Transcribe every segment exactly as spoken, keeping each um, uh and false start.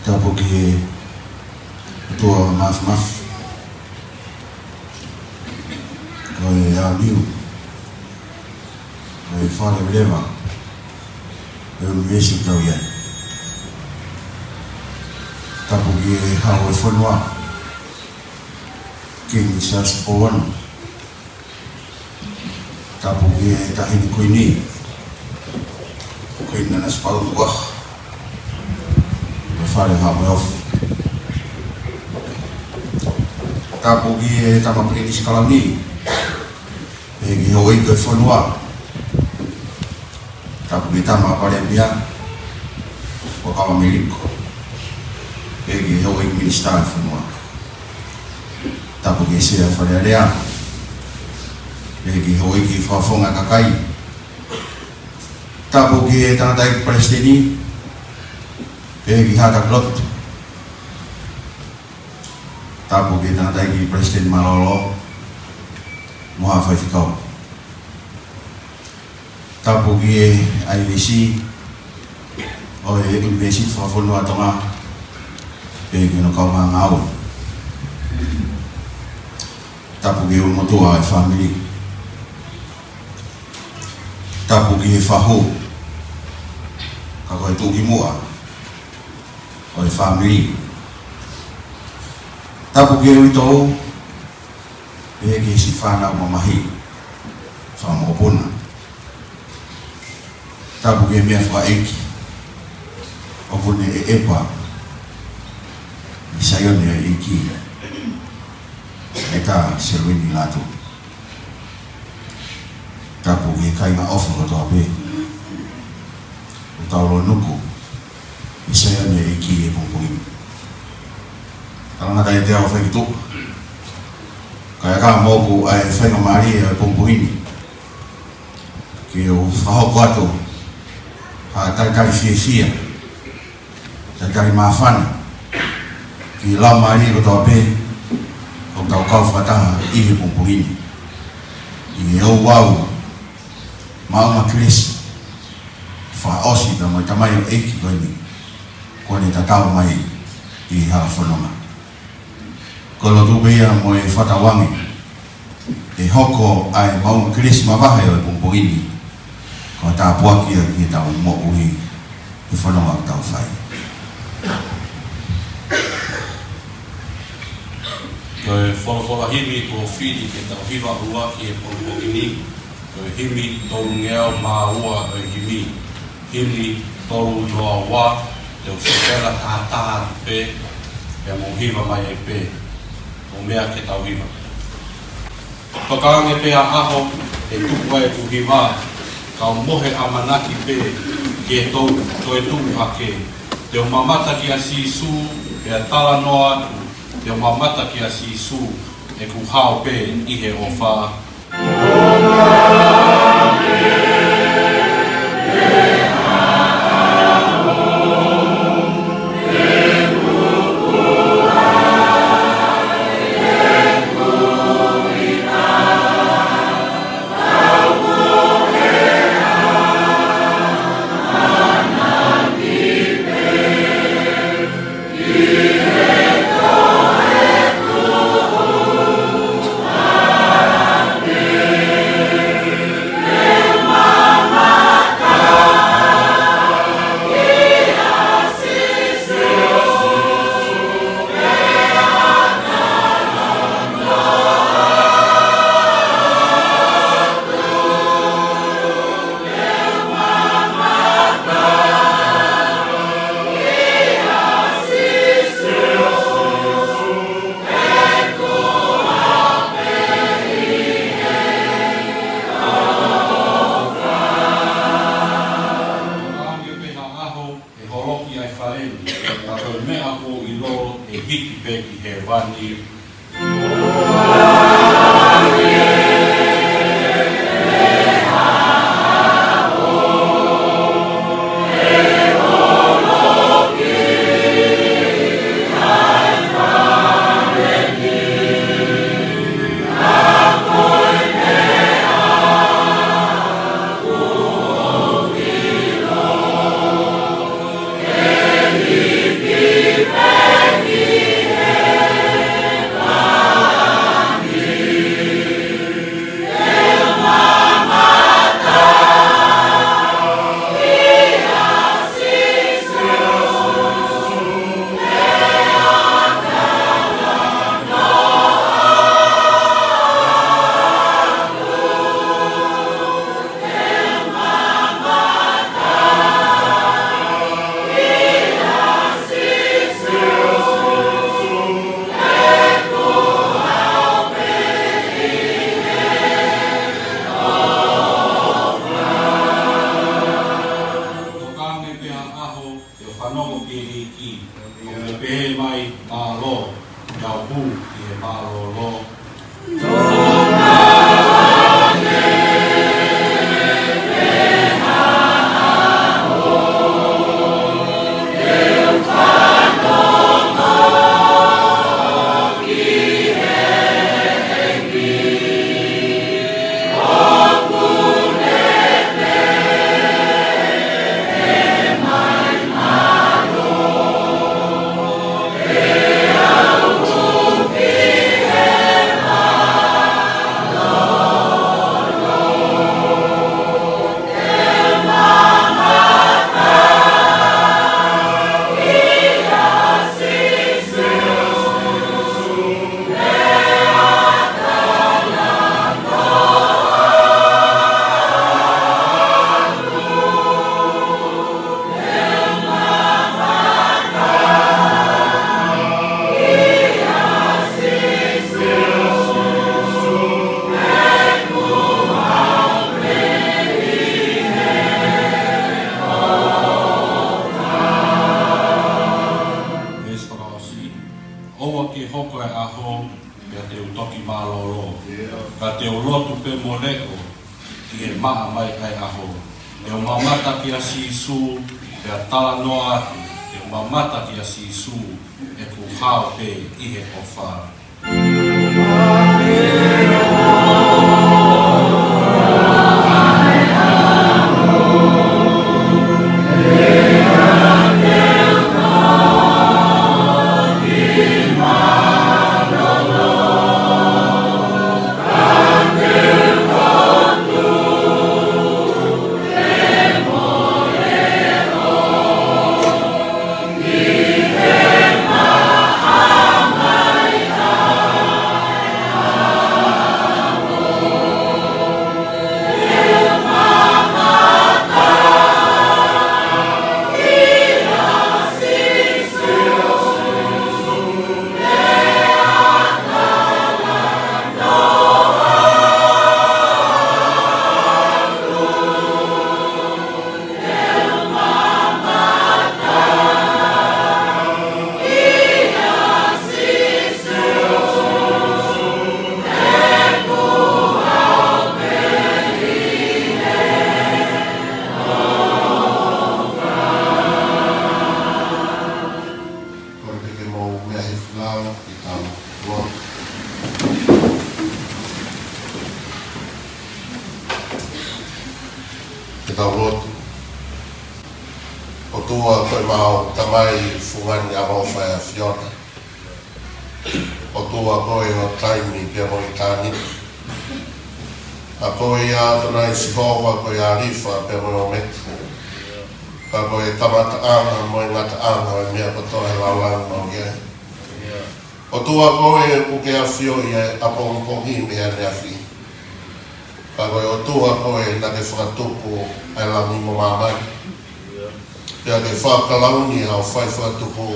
Tapu ki he ʻOtua Māfimafi, ko e aoniu, ko e fale leva ʻo e ʻunivēsi ʻoku tau ʻi ai. Tapu ki he Hau ʻo e fonua, King Siaosi Pouono. Tapu ki he Taʻahine Kuini, Kuini Nanasipauʻu ʻUluaki, mo e Fale Haʻa Moheofo. Tapu ki he Tama Pilinisi Kalauni, pehē ki he houʻeiki ʻo e fonua. Tapu ki he Tama Palēmia, Huʻakavameiliku, pehē ki he houʻeiki minisitā ʻo e fonua. Tapu ki he Sea ʻo e Fale Alea, pehē ki he houʻeiki fakafofonga kakai. Tapu ki he Tangataʻeiki Palesiteni, pehē ki he Haʻa Taki Lotu. Tapu ki he Tangataʻeiki Palesiteni Mālōlō mo haʻa faifekau. Tapu ki he ʻAivesi ʻo e ʻUnivēsiti Fakafonua ʻo Tonga, pehē ki hono kaungā ngāue. Tapu ki he ʻulumotuʻa ʻo e fāmili. Tapu ki he fahu, ka ko e tuʻukimuʻa ʻo e fāmili. Tapu ki he uitou, pehē ki he siʻi fānau mamahi, fanga mokopuna. Tapu ki he meʻa fakaʻeiki ʻoku ne ʻeʻepa ʻi Saione ʻo e ʻEiki, ʻa e Tā Selwini Lātū. Tapu ki he kāinga ʻofa kotoa pē ʻoku tau lōnuku ʻi Saione ʻo e ʻEiki he pongipongi ni. Talangata ʻiate au ʻa e faʻahitaʻu, kae ʻatā moʻoku ʻa e faingamālie ʻo e pongipongi ni ke u fakahoko atu ha talitali fiefia, talitali māfana ki he laumālie kotoa pē ʻoku tau kau fakataha ʻi he pongipongi ni, ʻi he ouau maʻunga kelesi fakaʻosi pea mo e tamaioʻeiki ko eni kuo ne tatau mai ʻi he hala fononga. Ko e lotu pē ia mo e fakatauange ʻe hoko ʻa e maʻunga kelesi mavahe ʻo e pongipongi ni ko e tāpuaki ia ki heʻetau moʻui he fononga ʻoku tau fai. Ko e folofola himi kuo fili ke tau hiva ʻaki he pongipongi ni, ko e himi tolungeau mā ua ʻo e himi. Himi tolu noa ua, te u sipela taha taha pē, pea mou hiva mai ai pē, ʻo meʻa ke tau hiva. Tokange pē ʻa ʻaho, ʻe tuku ai ʻeku hiva, kau mohe ʻamanaki pē, ke tou toe tuʻu hake. Te u mamata kia Sīsū, pea talanoa atu, te u mamata kia Sīsū, ʻeku hao pē ʻi he ʻofa. Tokange pē ha ʻaho, ʻe holoki ʻa e fale ni, ka ko e meʻa kuo u ʻilo ʻe hiki pē ki hēvani. Te u lotu pē mo leʻo ʻi he maʻa mai ʻa e ʻaho. Te u mamata kia Sīsū, pea talanoa atu, te u mamata kia Sīsū, ʻeku hao pē ʻi he ʻofa. Kole pē ke mou meʻa hifo ʻi he tau lotu. Ke tau lotu. ʻOtua ko ʻemau Tamai fungani ʻaloʻofa ʻa e ʻAfiona. ʻOtua koe ʻo taimi pea mo ʻitāniti. ʻA koe ʻa ʻAtonai Sihova, ko e ʻĀlifa pea mo e ʻOmeka. Ka ko e kamataʻanga mo e ngataʻanga ʻo e meʻa kotoa he laulanga mau ia. ʻOtua koe ʻoku ke ʻafioʻi ʻa e ʻapongipongi mei ʻaneafi. Ka ko e ʻOtua koe naʻa ke fakatupu ʻa e langi mo māmani. Pea ke fakalauni ʻa e fai fakatupu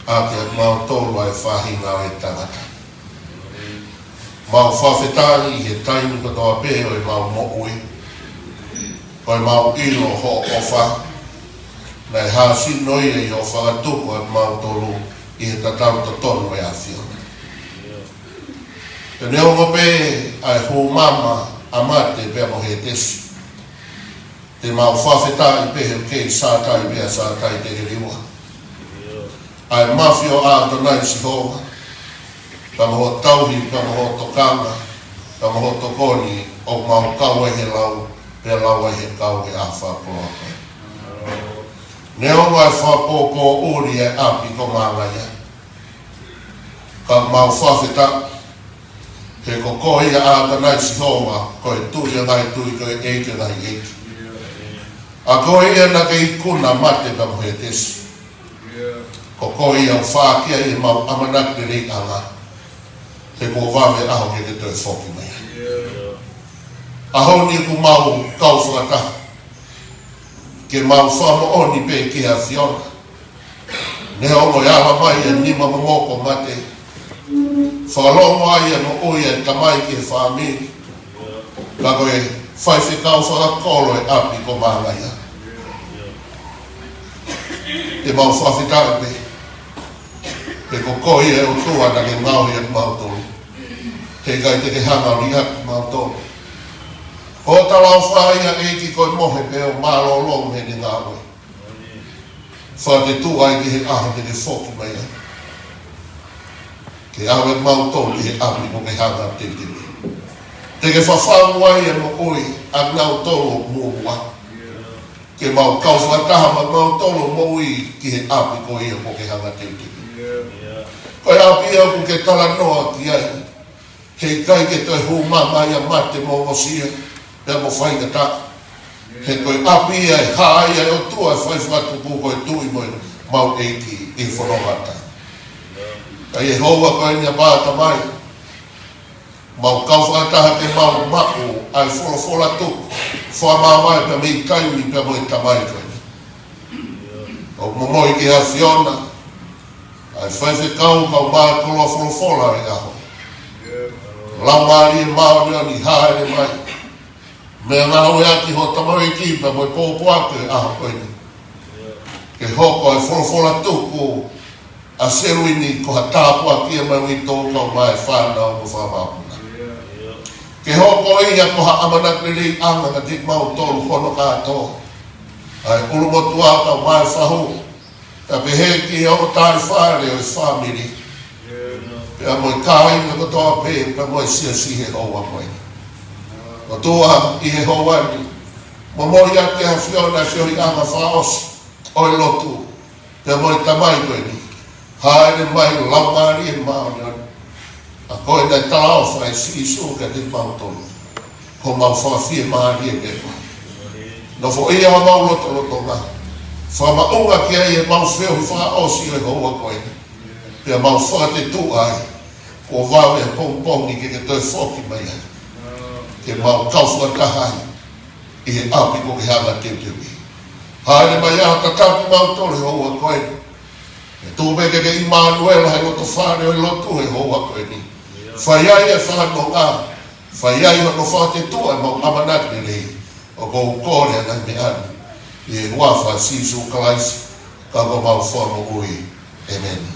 ʻa kimautolu ʻa e faʻahinga ʻo e tangata. Mau fakafetaʻi he taimi kotoa pē ʻo ʻemau moʻui. Ko ʻemau ʻilo hoʻo ʻofa. Naʻe hāsino ia ʻi hoʻo fakatupu ʻa kimautolu ʻi he tatau totonu ʻo e ʻAfiona. Pea neongo pē ʻa e hū mama ʻa mate pea mo Hētesi. Te mau fakafetaʻi pē he ʻoku kei sātai pē ʻa Sātai Tekeliua. ʻA e mafi ʻo ʻAtonai Sihova. Ka mo hoʻo tauhi, ka mo hoʻo tokanga, ka mo hoʻo tokoni, ʻoku mau kau ai he lau, pea lau ai he kau he ʻaho fakakoloa ko eni. Neongo ʻa e fakapōpōʻuli ʻa e ʻapi ko Māngaia. Ka mau fakafetaʻi, he ko koe ia ʻAtonai Sihova, ko e Tuʻi ʻo e ngaahi tuʻi, ko e ʻEiki ʻo e ngaahi ʻeiki. ʻA koe ia naʻa ke ikuna mate pea mo Hētesi. Ko koe ia ʻoku faʻaki ai ʻemau ʻamanaki leleiʻanga. He kuo vave ʻaho ke ke toe foki mai ai. ʻAho ni ʻoku mau kau fakataha. Ke mau fakamoʻoni pē ki he ʻAfiona. Neongo ʻe ala mai ʻa e nima momoko mate. Fakalongo ai ʻa e moʻui ʻa e tamai ki he fāmili. Ka ko e faifekau fakakolo ʻo e ʻapi ko Māngaia. Te mau fakafetaʻi pē. He ko koe ia ʻOtua naʻa ke ngaohi ʻa kimautolu. He ʻikai te ke hanga ʻo liʻaki kimautolu. ʻO talaʻofa ia ʻEiki ko e mohe pē ʻo mālōlō mo e ngāue. Fakatetuʻa ai ki he ʻaho te ke foki mai ai. Ke ʻave kimautolu ki he ʻapi ʻoku ke hanga ʻo teuteu. Te ke fafangu ai ʻa e moʻui ʻa kinautolu ʻoku muʻomuʻa. Ke mau kau fakataha mo kimautolu ʻo moʻui ki he ʻapi ko ia ʻoku ke hanga ʻo teuteu. Ko e ʻapi ia ʻoku ke talanoa ki ai. He ʻikai ke toe hū mama ai ʻa mate mo ongosia, pea mo faingataʻa. He ko e ʻapi ia ʻe hā ai ʻa e ʻOtua ʻe fai fakatupu ko e Tuʻi mo ʻemau ʻEiki ʻi he fononga ʻo taimi. ʻA ia ʻe houʻeiki ko eni ʻa pāta mai. Mau kau fakataha ke mau maʻu ʻa e folofola tuku. Fakamāvae pea mei taimi pea mo e tamai ko eni. ʻOku momoi ki he ʻAfiona. ʻA e faifekau kau mākoloa folofola ʻo e ʻaho. Laumālie Māʻoniʻoni hāʻele mai. Meʻangāueʻaki hoʻo tamaioʻeiki pea mo e pōpoaki ʻo e ʻaho ko eni. Ke hoko ʻa e folofola tuku ʻa Seluini ko ha tāpuaki ia maʻa kitautolu kau mai fānau mo fakamāpuna. Ke hoko ia ko ha ʻamanaki lelei ʻanga kiate kimautolu hono kātoa, ʻa e ʻulumotuʻa ʻo e kau fahu, kae pehē ki he ongo taʻefale ʻo e fāmili, pea mo e kāinga kotoa pē, pea mo e siasi he houa ko eni. ʻOtua, ʻi he houa ni, momoi atu ki he ʻAfiona siohi ʻanga fakaʻosi ʻo e lotu, pea mo e tamai ko eni. Hāʻele mai Laumālie Māʻoniʻoni, ʻa koe naʻe talaʻofa ʻe Sīsū kiate kimautolu, ko homau fakafiemālie pē koe. Nofoʻia homau lotolotonga, fakamaʻunga ki ai ʻemau feohi fakaʻosi ʻo e houa ko eni, pea mau fakatetuʻa ai, kuo vave ʻa e pongipongi ke ke toe foki mai ai, ke mau kau fakataha ai ʻi he ʻapi kuo ke hanga ʻo teuteuʻi. Hāʻele mai ʻo tatapu kimautolu he houa ko eni. Ke tuʻu pē ke ke ʻImanuela he loto fale ʻo e lotu he houa ko eni. Fai ai e fakanonga, fai ai hono fakatetuʻa ʻemau ʻamanaki lelei. ʻOku ou kole ʻa e ngaahi meʻa ni ʻi he huafa ʻo Sīsū Kalaisi, ko homau Fakamoʻui. ʻĒmeni.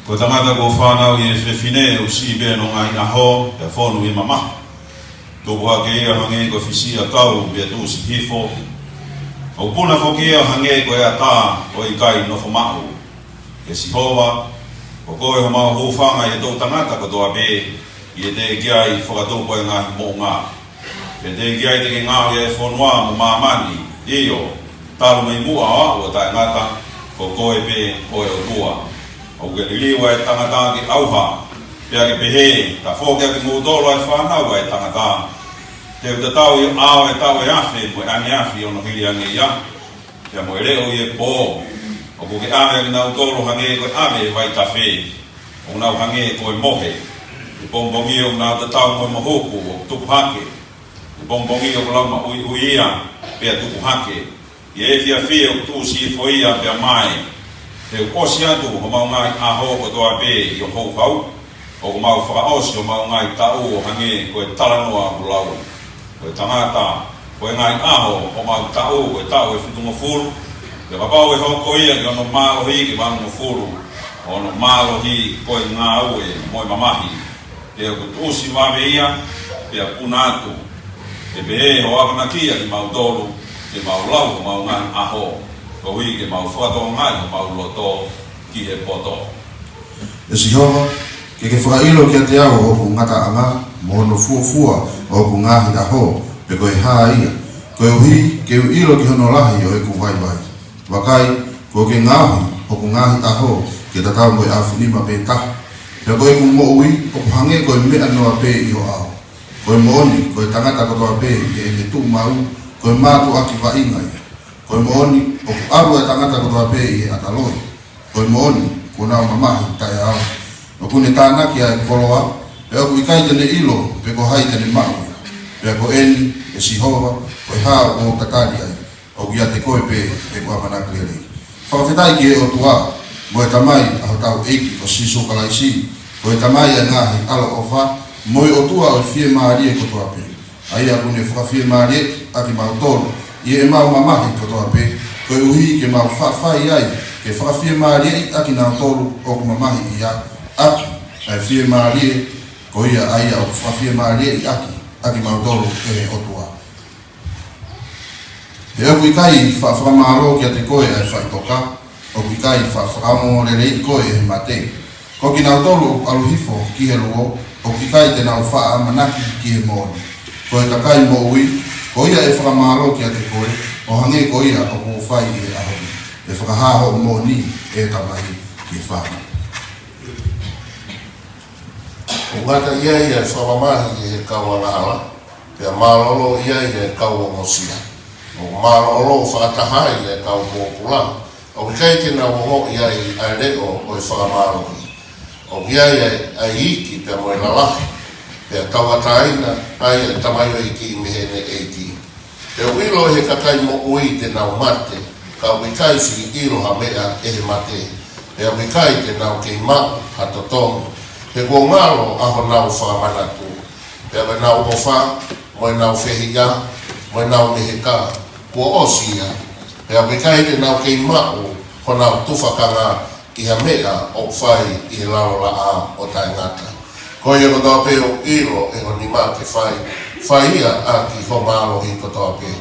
Ko e tangata kuo fānau ʻi he fefine, ʻoku siʻi pē hono ngaahi ʻaho, pea fonu ʻi he mamahi. Tupu hake ia ʻo hangē ko e fisiʻiʻakau, pea tuʻusi hifo. ʻOku puna foki ia ʻo hangē ko e ʻatā, ʻo ʻikai nofo maʻu. ʻE Sihova, ko koe homau hūfanga ʻi he toʻu tangata kotoa pē, ʻi he teʻeki ai fakatupu ʻa e ngaahi moʻunga. Pea teʻeki ai te ke ngaohi ʻa e fonua mo māmani, ʻio, talu mei muʻa ʻo aʻu ʻo taʻengata, ko koe pē ko e ʻOtua. ʻOku ke liliu ʻa e tangata ke ʻauha, pea ke pehē, tafoki ʻa kimoutolu ʻa e fānau ʻa e tangata. Te u tatau ʻi ho ʻao ʻa e taʻu ʻe afe mo e ʻaneafi ʻo hono hili ange ia, pea mo e leʻo ʻi he pō. ʻOku ke ʻave ʻa kinautolu ʻo hangē ko e ʻave ʻa e vaitafe, ʻoku nau hangē ko e mohe. ʻI he pongipongi ʻoku nau tatau mo e mohuku, ʻoku tupu hake. ʻI he pongipongi ʻoku lau maʻuiʻui ia, pea tupu hake. ʻI he efiafi ʻoku tuʻusi hifo ia pea mae. He kuo ʻosi atu homau ngaahi ʻaho kotoa pē ʻi ho houhau. ʻOku mau fakaʻosi homau ngaahi taʻu ʻo hangē ko e talanoa ʻoku lau: Ko e tangata, ko e ngaahi ʻaho ʻo homau taʻu, ko e taʻu ʻe fitungofulu. Pea kapau ʻe hoko ia ki hono mālohi ke valungofulu, ʻo hono mālohi ko e ngāue mo e mamahi. Pea kuo tuʻusi vave ia, pea puna atu. Ke pehē hoʻo ʻamanaki ʻa kimautolu, ke mau lau homau ngaahi ʻaho, koeʻuhi ke mau fakatokangaʻi homau loto ki he poto. ʻE Sihova, ke ke fakaʻilo kiate au hoku ngataʻanga, mo hono fuofua ʻo hoku ngaahi ʻaho, pe ko e hā ia, koeʻuhi ke u ʻilo ki hono lahi ʻo ʻeku vaivai. Vakai, kuo ke ngaohi hoku ngaahi ʻaho ke tatau mo e ʻaofinima pē taha, pea ko ʻeku moʻui ʻoku hangē ko e meʻa noa pē ʻi ho ʻao. Ko e moʻoni, ko e tangata kotoa pē ʻi heʻene tuʻu maʻu, ko e mātuʻaki vaʻinga ia. Ko e moʻoni, ʻoku ʻalu ʻa e tangata kotoa pē ʻi he ʻata loi. Ko e moʻoni, kuo nau mamahi taʻeʻaonga. ʻOku ne tānaki ʻa e koloa, pea ʻoku ʻikai te ne ʻilo pe ko hai te ne maʻu ia. Pea ko eni, ʻe Sihova, ko e hā ʻoku ou tatali ai? ʻOku ʻiate koe pē ʻeku ʻamanaki lelei. Fakafetaʻi ki he ʻOtua, mo e Tamai ʻa hotau ʻEiki ko Sīsū Kalaisi, ko e Tamai ʻa e ngaahi ʻaloʻofa, mo e ʻOtua ʻo e fiemālie kotoa pē, ʻa ia ʻoku ne fakafiemālieʻi ʻa kimautolu ʻi heʻemau mamahi kotoa pē, koeʻuhi ke mau faʻa fai ai ke fakafiemālieʻi ʻa kinautolu ʻoku mamahi ia ʻaki ʻa e fiemālie ko ia ʻa ia ʻoku fakafiemālieʻi ʻaki ʻa kimautolu ʻe he ʻOtua. He ʻoku ʻikai faʻa fakamālō kiate koe ʻa e faʻitoka, ʻoku ʻikai faʻa fakaongo lelei koe ʻe he mate. Ko kinautolu ʻoku ʻalu hifo ki he luo, ʻoku ʻikai te nau faʻa ʻamanaki ki he moʻoni. Ko e kakai moʻui, ko ia ʻe fakamālō kiate koe, ʻo hangē ko ia ʻoku ou fai ʻi he ʻaho ni. ʻE fakahā hoʻo moʻoni, ʻe Tamai, ki he fānau. ʻOku ngata ʻi ai ʻa e fakamamahi ʻi he kau angahala, pea mālōlō ʻi ai ʻa e kau ongosia. ʻOku mālōlō fakataha ai ʻa e kau pōpula, ʻoku ʻikai te nau ongoʻi ai ʻa e leʻo ʻo e fakamālohi. ʻOku ʻi ai ʻa e, ʻa e iiki pea mo e lalahi, pea tauʻatāina ai ʻa e tamaioʻeiki mei heʻene ʻeiki. Pea ʻoku ʻilo ʻe he kakai moʻui te nau mate, ka ʻoku ʻikai siʻi ʻilo ha meʻa ʻe he mate, pea ʻoku ʻikai te nau kei maʻu ha totongi, he kuo ngalo ʻa honau fakamanatu. Pea ko ʻenau ʻofa, mo ʻenau fehiʻa, mo ʻenau meheka, kuo ʻosi ia, pea ʻoku ʻikai te nau kei maʻu honau tufakanga, ki ha meʻa ʻoku fai ʻi he lalo laʻā ʻo taʻengata. Ko ia kotoa pē ʻoku ʻilo ʻe ho nima ke fai, fai ia ʻaki ho mālohi kotoa pē.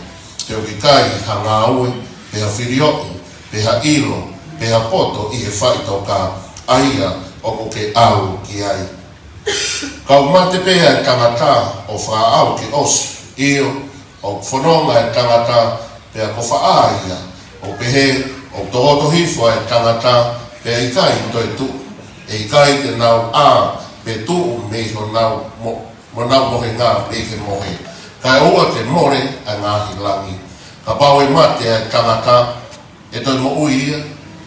Te u ʻikai ha ngāue, pe ha filioʻi, pe ha ʻilo, pe ha poto ʻi he faʻitoka, ʻa ia ʻoku ke ʻalu ki ai. Ka ʻoku mate pē ʻa e tangata ʻo fakaʻau ke ʻosi, ʻio, ʻoku fononga ʻa e tangata pea ko faʻa ia, ʻo pehē, ʻoku tokoto hifo ʻa e tangata pea ʻikai toe tuʻu, ʻe ʻikai te nau ʻā pe tuʻu mei honau mo, mo nau mohenga mei he mohe, kae ʻoua ke mole ʻa e ngaahi langi. Kapau ʻe mate ʻa e tangata, ʻe toe moʻui ia?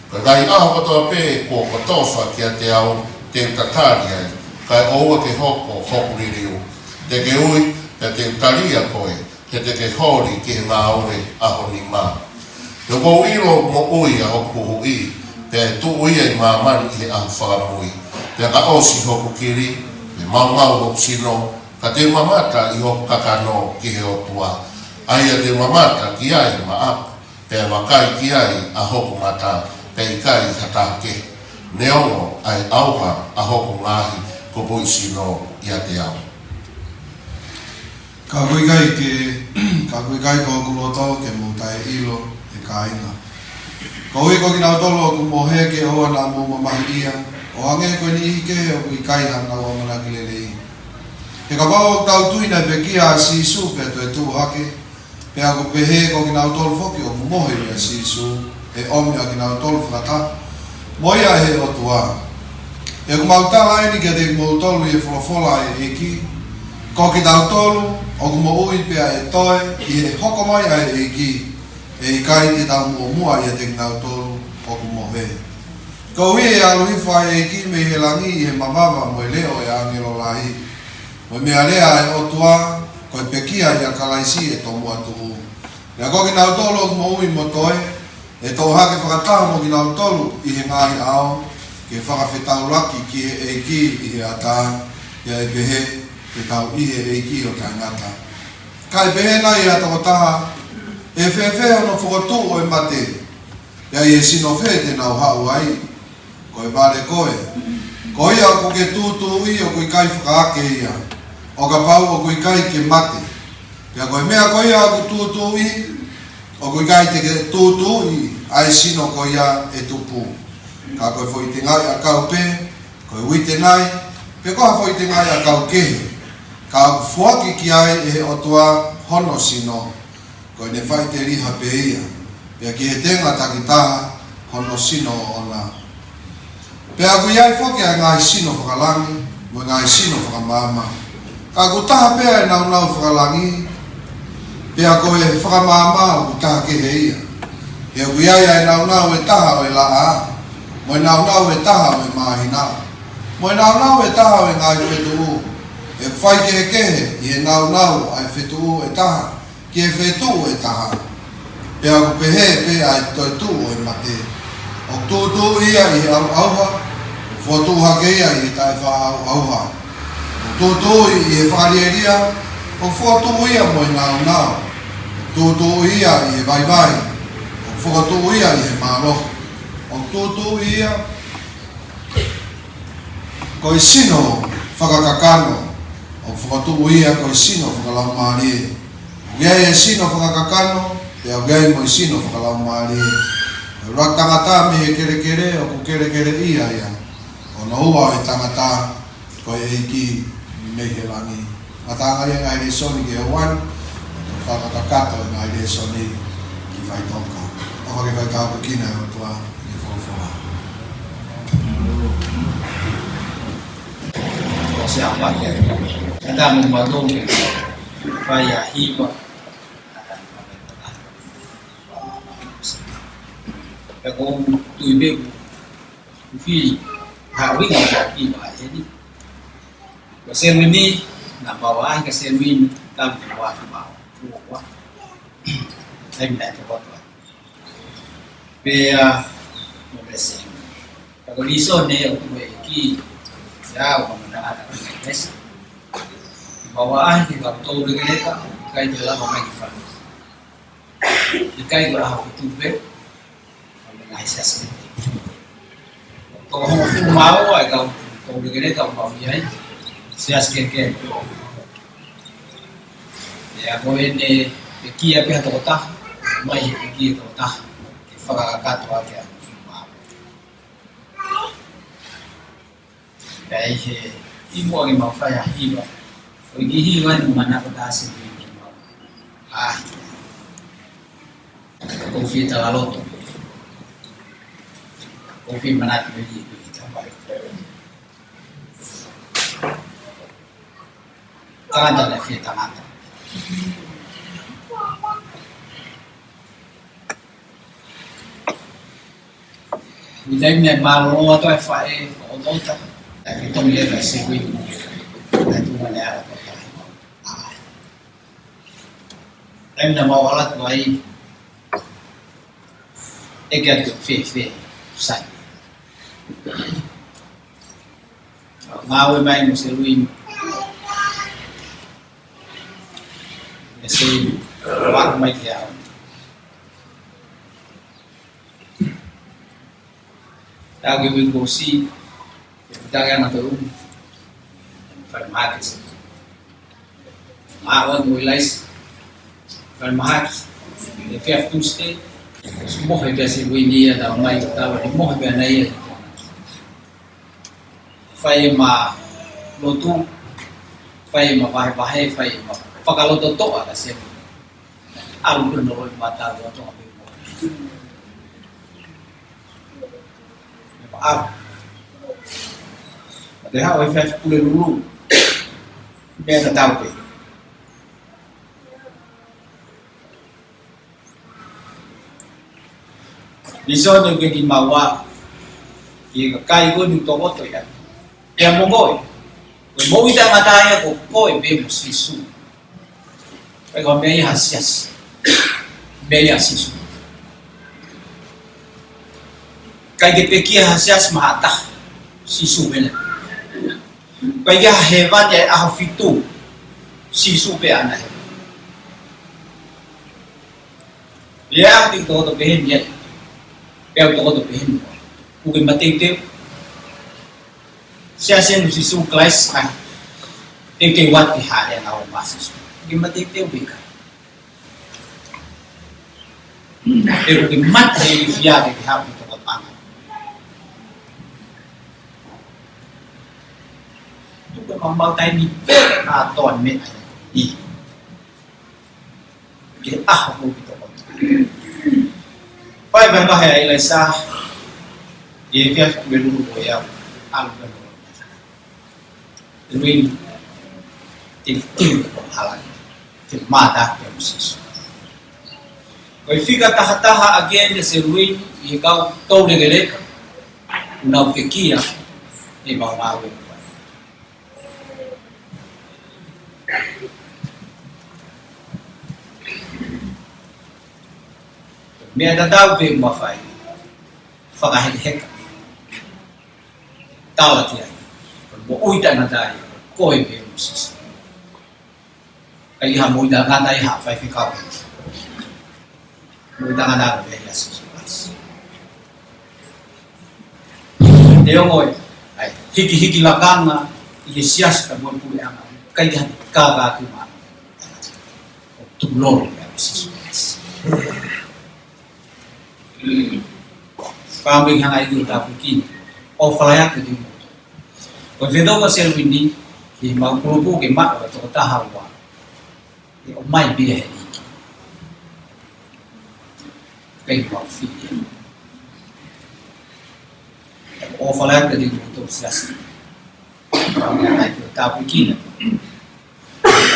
Ko e ngaahi ʻaho kotoa pē kuo kotofa kiate au te u tatali ai, kae ʻoua ke hoko hoku liliu. Te ke ui, pea te u talia koe, he te ke holi ki he ngāue ʻa ho nima. He ʻoku ou ʻilo moʻui ʻa hoku huhuʻi, pea ʻe tuʻu ia ʻi māmani ʻi he ʻaho fakamui. Pea ka ʻosi hoku kili, pea maumau hoku sino, ka te u mamata ʻi hoku kakano ki he ʻOtua, ʻa ia te u mamata ki ai maʻaku, pea vakai ki ai ʻa hoku mata, pea ʻikai ha taha kehe, neongo ʻa e ʻauha ʻa hoku ngaahi kupuʻi sino ʻiate au. Ka ʻoku ʻikai ke, ka ʻoku ʻikai ko hoku loto ke mou taʻeʻilo, ʻe kāinga. Koeʻuhi ko kinautolu ʻoku mohe ke ʻoua naʻa mou mamahiʻia, ʻo hangē ko e niʻihi kehe ʻoku ʻikai hanau ʻamanaki lelei. He kapau ʻoku tau tui naʻe pekia ʻa Sīsū pea toe tuʻu hake, pea ʻoku pehē ko kinautolu foki ʻoku mohe ʻia Sīsū, ʻe ʻomi ʻa kinautolu fakataha mo ia ʻe he ʻOtua. He ʻoku mau tala eni kiate kimoutolu ʻi he folofola ʻa e ʻEiki, ko kitautolu ʻoku moʻui pea ʻe toe ʻi he hoko mai ʻa e ʻEiki, ʻe ʻikai te tau muʻomuʻa ʻiate kinautolu ʻoku mohe. Koeʻuhi ʻe ʻalu hifo ʻa e ʻEiki mei he langi ʻi he mavava mo e leʻo ʻo e ʻāngelo lahi, mo e meʻalea ʻa e ʻOtua, ko e pekia ʻia Kalaisi ʻe tomuʻa tuʻu. Pea ko kinautolu ʻoku moʻui mo toe, ʻe toʻo hake fakataha mo kinautolu ʻi he ngaahi ʻao, ke fakafetaulaki ki he ʻEiki ʻi he ʻatā, pea ʻe pehē, te tau ʻi he ʻEiki ʻo taʻengata. Kae pehē nai ʻe ha tokotaha, ʻe fēfē hono fokotuʻu ʻo e mate, pea ʻi he sino fē te nau haʻu ai? Ko e vale koe. Ko ia ʻoku ke tūtuuʻi ʻoku ʻikai fakaake ia, ʻo kapau ʻoku ʻikai ke mate. Pea ko e meʻa ko ia ʻoku tūtuuʻi, ʻoku ʻikai te ke tūtuuʻi ʻa e sino ko ia ʻe tupu. Ka ko e foʻi tengaʻi ʻakau pē, ko e uite nai, pe ko ha foʻi tengaʻi ʻakau kehe, ka ʻoku foaki ki ai ʻe he ʻOtua hono sino, ko ʻene faʻiteliha pē ia, pea ki he tenga takitaha hono sino ʻoʻona. Pea ʻoku ʻi ai foki ʻa e ngaahi sino fakalangi, mo e ngaahi sino fakamaama. Ka ʻoku taha pē ʻa e nāunau fakalangi, pea ko e fakamaama ʻoku taha kehe ia. He ʻoku ʻi ai ʻa e nāunau ʻe taha ʻo e laʻā, mo e nāunau ʻe taha ʻo e māhina, mo e nāunau ʻe taha ʻo e ngaahi fetuʻu. He ʻoku faikehekehe ʻi he nāunau ʻa e fetuʻu ʻe taha ki he fetuʻu ʻe taha. Pea ʻoku pehē pē ʻa e toetuʻu ʻo e mate. ʻOku tūtuuʻi ia ʻi he ʻauʻauha, ʻoku fokotuʻu hake ia ʻi he taʻefaʻaʻauʻauha. ʻOku tūtuuʻi ʻi he fakalielia, ʻoku fokotuʻu ia mo e nāunau. ʻOku tūtuuʻi ia ʻi he vaivai, ʻoku fokotuʻu ia ʻi he mālohi. ʻOku tūtuuʻi ia ko e sino fakakakano, ʻoku fokotuʻu ia ko e sino fakalaumālie. ʻOku ʻi ai e sino fakakakano, pea ʻoku ʻi ai mo e sino fakalaumālie. Ko e ʻuluaki tangata mei he kelekele, ʻoku kelekele ia ia. Ko hono ua ʻo e tangata, ko e ʻEiki mei he langi. Ngataʻanga ia e ngaahi lēsoni ki he ʻaho ni, ʻo fakakakato e ngaahi lēsoni ki faʻitoka. ʻOfa ke fai tāpuekina e ʻOtua ʻi he folofola. ʻOsi ʻa fai. Ka tā mo mātou ke fai ʻa e hiva. Pea ʻoku ou tui pē ʻoku fili ha uinga ʻa e hiva ʻeni. Ko e sēmini, nā pau ai ka sēmini, tam te wa ki mau. Ua. Sai mea te wa. Pea, mo me se. Ka ko liso ne o kue ki, ia, o mana ana ka me se. Mau ai ki ka tau le ke ka, kai te lava mai ki fa. ʻIkai ko e ʻaho fitu pē, ʻo e ngaahi siasi. Toko hongofulu mā ua e kau, kau lekeleka ʻoku mau ʻi ai. Siasi kehekehe. ʻE, ko ʻene, ʻe kia pē ha tokotaha, mai he ʻe kia tokotaha, ke fakakakato ʻaki ʻa e hongofulu mā ua. Pea ʻi he, ʻi muʻa ke mau fai ha hiva, ko e kiʻi hiva ni manako ta se ni ke mau. ʻA, ʻoku ou fie talaloto. ʻOku ou fie manatu mei he, mei he tau mai. Tangata naʻe fie tangata. ʻI he taimi naʻe mālōlō atu ai e faʻē ʻo Lota, naʻe fie tongi leva e sēveni. Naʻe tuʻu mai e ala ko tahi. Taimi naʻa mau ʻalu atu ai, ʻeke atu fēfē, sai. Ngāue mai mo Selwini. Mo Selwini, ʻo aʻu mai ki ai. Tau ki Winkosi, ke putake ana tolu. Fai mahaki. Ngā ʻoan mo ʻIlaisi. Fai mahaki. ʻI he efiafi Tuesday. Mohe pē ʻa Selwini ia tau mai tau, mohe pē ʻana ia. Fai ʻema lotu, fai ʻema vahevahe, fai ʻema fakalototoʻa ka se. ʻAlu pē ʻo nofo ʻi mātā ʻo Tonga pē. ʻAlu. Te hao e fai Pulelulu. Meʻa tatau pē. Ni so ne ke ki maua. Ki he kakai ko eni ʻoku tokoto ia. Pea mo koe. Ko e moʻui taʻengata ia ko koe pē mo Sīsū. Pea ko e meʻa ia ha siasi. Meʻa ia ʻa Sīsū. ʻIkai ke pekia ha siasi maʻa ha taha. Sīsū pē ena. ʻIkai ke ʻi hēvani ʻi he ʻaho fitu. Sīsū pē ʻana he. Ia, ʻoku tokoto pehē ni ia. Pea ʻoku tokoto pehē ni. ʻOku ke mateuteu. Siasi ʻo Sīsū Kalaisi ʻa e. Teuteu atu ki he ʻAlo ʻo Sīsū. ʻOku ke mateuteu pē ka. Pea ʻoku ke mate ʻi he fiefia ke ke haʻu ki he tokotaha. Tuku ʻemau taimi pē kātoa meʻa ni. Ke ʻaho mo ki toko. Fai vahevahe ʻa ʻIlaisa. ʻI he efiafi Pulelulu ko ia. ʻAlu pē ʻo. Selwini. Te te ko hala. Te mata ke mo Sīsū. Ko e fika tahataha again ʻa Selwini ʻi he kau tau lekeleka. Nau pekia. ʻE mau ngāue. Meʻa tatau pē mo fai. Fakahekeheka. Tala ki ai. Ko e moʻui taʻengata ia. Ko e pē mo Sīsū. ʻIkai ha moʻui taʻengata ia ha faifekau. Moʻui taʻengata ko e pē ʻa Sīsū Kalaisi. Te ongo e, ʻai, hikihiki lakanga, ʻi he siasi ka mo e puleʻanga. ʻIkai ha kākā ki mā. ʻO tulolo pē ʻa Sīsū Kalaisi. Fāmili hanga ʻi he tāpuekina. ʻOfa lahi atu ki. Ko e fetoko Selwini, ʻi he mau kulupu ke maʻu e tokotaha ua. ʻE ʻomai pē ia he ʻEiki. Pea mau fili. ʻOfa lahi atu ki he tau siasi. Fāmili hanga ʻi he tāpuekina.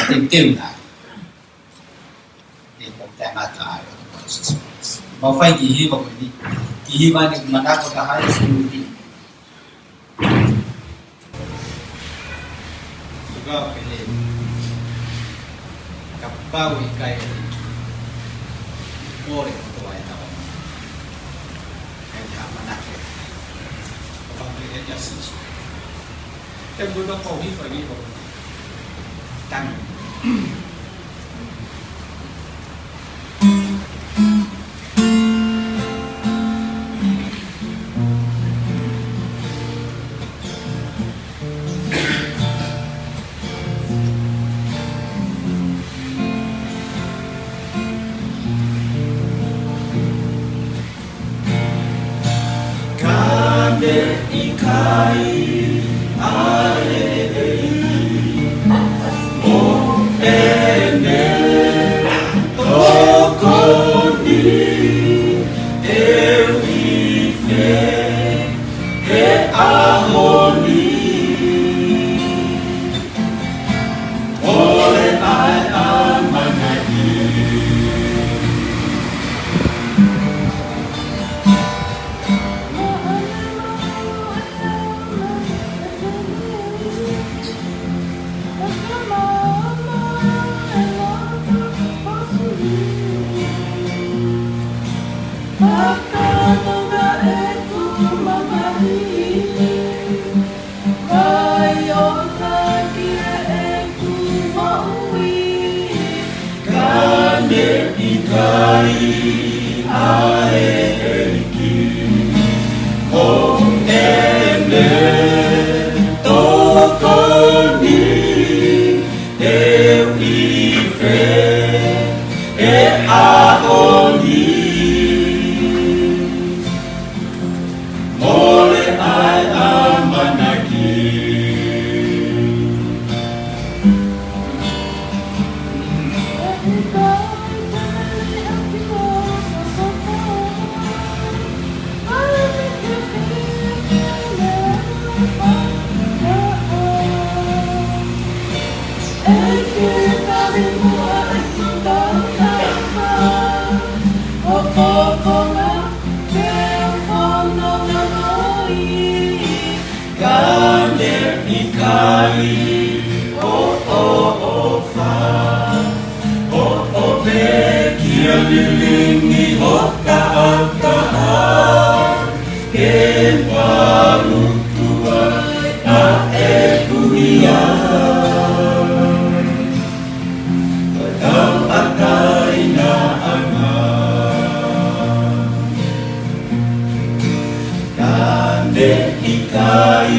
Teuteu na. ʻE mau taʻengata ai. Mau fai ki he hiva ko eni. Ki he hiva ni manako ka hai si ni. Tukau pehē. Kapau ʻe ʻikai ʻole kotoa e tau. ʻE ha manako. Kapau ʻe ʻia Sīsū. Te muna kau hiva ni ko. Tangi. ʻa e ʻEiki, mo ʻene tokoni, te u ʻi fē he ʻaho ni? Mole ʻa e ʻamanaki. Fakatauange ʻeku mamahi, ʻai ʻo taki ʻeku moʻui, ka ne ʻikai ʻa e ʻEiki, mo ʻene tokoni, te u ʻi fē he ʻaho ni? Mole ʻa e ʻamanaki. Ka ne ʻikai ʻo ʻofa, ʻo ʻofa pē kia lilingi ho taʻataʻa, ke palutuʻa ʻa e kuia. Tauʻatāinaʻanga. Ka ne ʻikai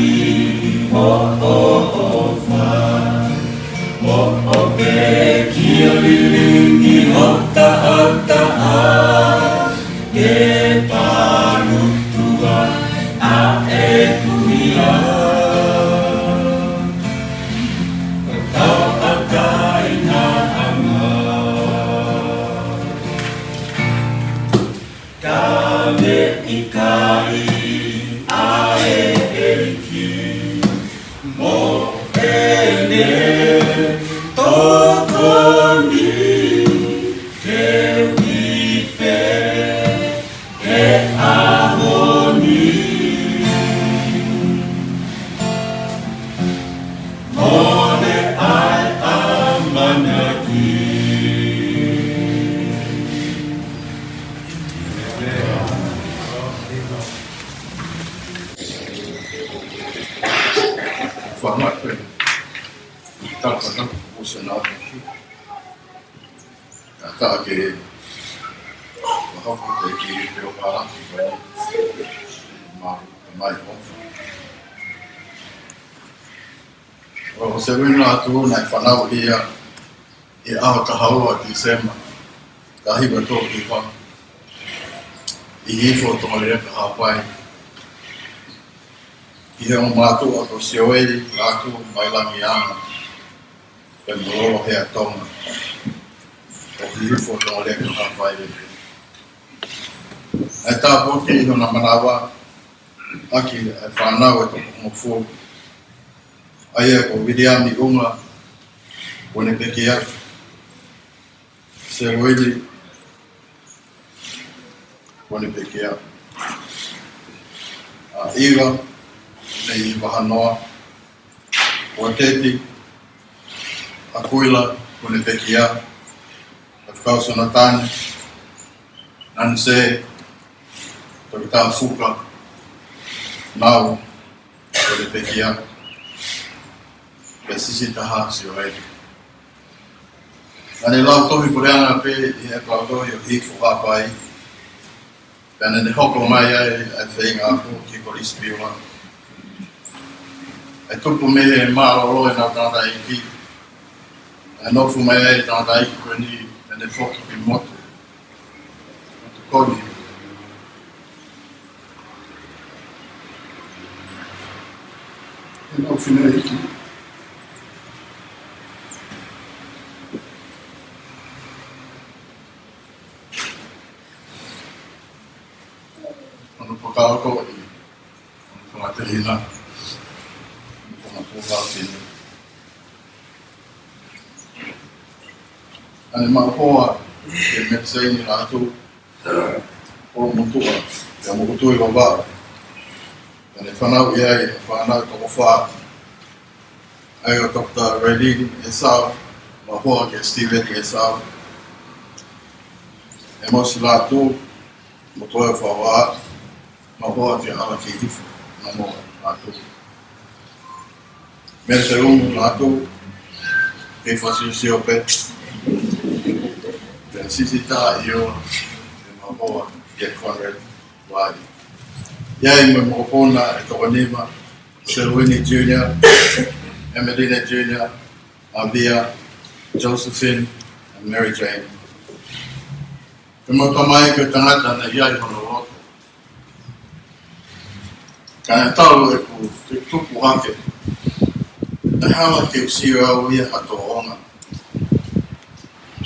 ʻo ʻofa, ʻo ʻofa pē kia lilingi ho taʻataʻa, ke palutuʻa ʻa e kuia. Tauʻatāinaʻanga. Ka ne ʻikai ʻa e ʻEiki, mo ʻene tokoni, te u ʻi fē he ʻaho ni? Mole ʻa e ʻamanaki. Fanga pe. Tapa tapa kusa na ki. Ka ke. Mahalo ko e kiʻi pē ʻo palaki ko eni. Ma, mai ʻofa. ʻO seuina atu naʻe fanauʻi ia ʻi he ʻaho taha ua Tīsema, taha hiva tolu hiva, ʻi Hihifo, Tonga Leleka, Haʻapai. ʻI he ongo mātuʻa ko Sioeli Lātū Mailangianga, pea mo Lolo Hea Tonga, ʻo Hihifo, Tonga Leleka, Haʻapai. Naʻe tāpuakiʻi ʻi hona manava ʻaki ʻa e fānau ʻe toko hongofulu, ʻa ia ko Viliami ʻUnga, kuo ne pekia, Seluili, kuo ne pekia, ʻa ʻIva, Nei Vahanoa, ʻUateti, ʻAkuila, kuo ne pekia, Faifekau Sonatani, Nanise, Toketā Fuka, Nau, kuo ne pekia, pea sisi taha Sioeli. Naʻa ne lau tohi puleʻanga pē ʻi he ʻakau tohi ʻo Hihifo, Haʻapai. Pea naʻa ne hoko mai ai ʻa e feinga ako ki Kolisi Piula. ʻE tupu mei he mālōlō ʻenau tangataʻeiki, ʻe nofo mai ai e tangataʻeiki ko eni, pea ne foki ki motu, motu Koni. Ina ʻo fineʻeiki. Hono fakaʻofoʻofa, hono fakatehina, hono fakapuha fine. ʻAne maʻu hoa ke mesaini lātou ʻo motuʻa, ʻi he motu ʻi Vavaʻu. ʻAne fanauʻi ai, fanau toko fā. ʻA ia ko Doctor Raylene Esau, maʻu hoa kia Steven Esau. ʻEmosi Lātū, mo Toefa Vā, maʻu hoa kia ʻAlakei Hifo, naʻa mo Lātū. Mele Seumu Lātū, kei fasiosio pē. Pea Sisitā ʻIo, maʻu hoa kia Conrad Vai. ʻI ai mo e mokopuna ʻe toko nima, Selwini Junior, Emelina Junior, Avia, Josephine, and Mary Jane. Ko ʻemau tamai ko e tangata naʻe ʻi ai hono loto. Ka naʻe talu ʻeku tupu hake, naʻe hala ke u sio au ia ha tōʻonga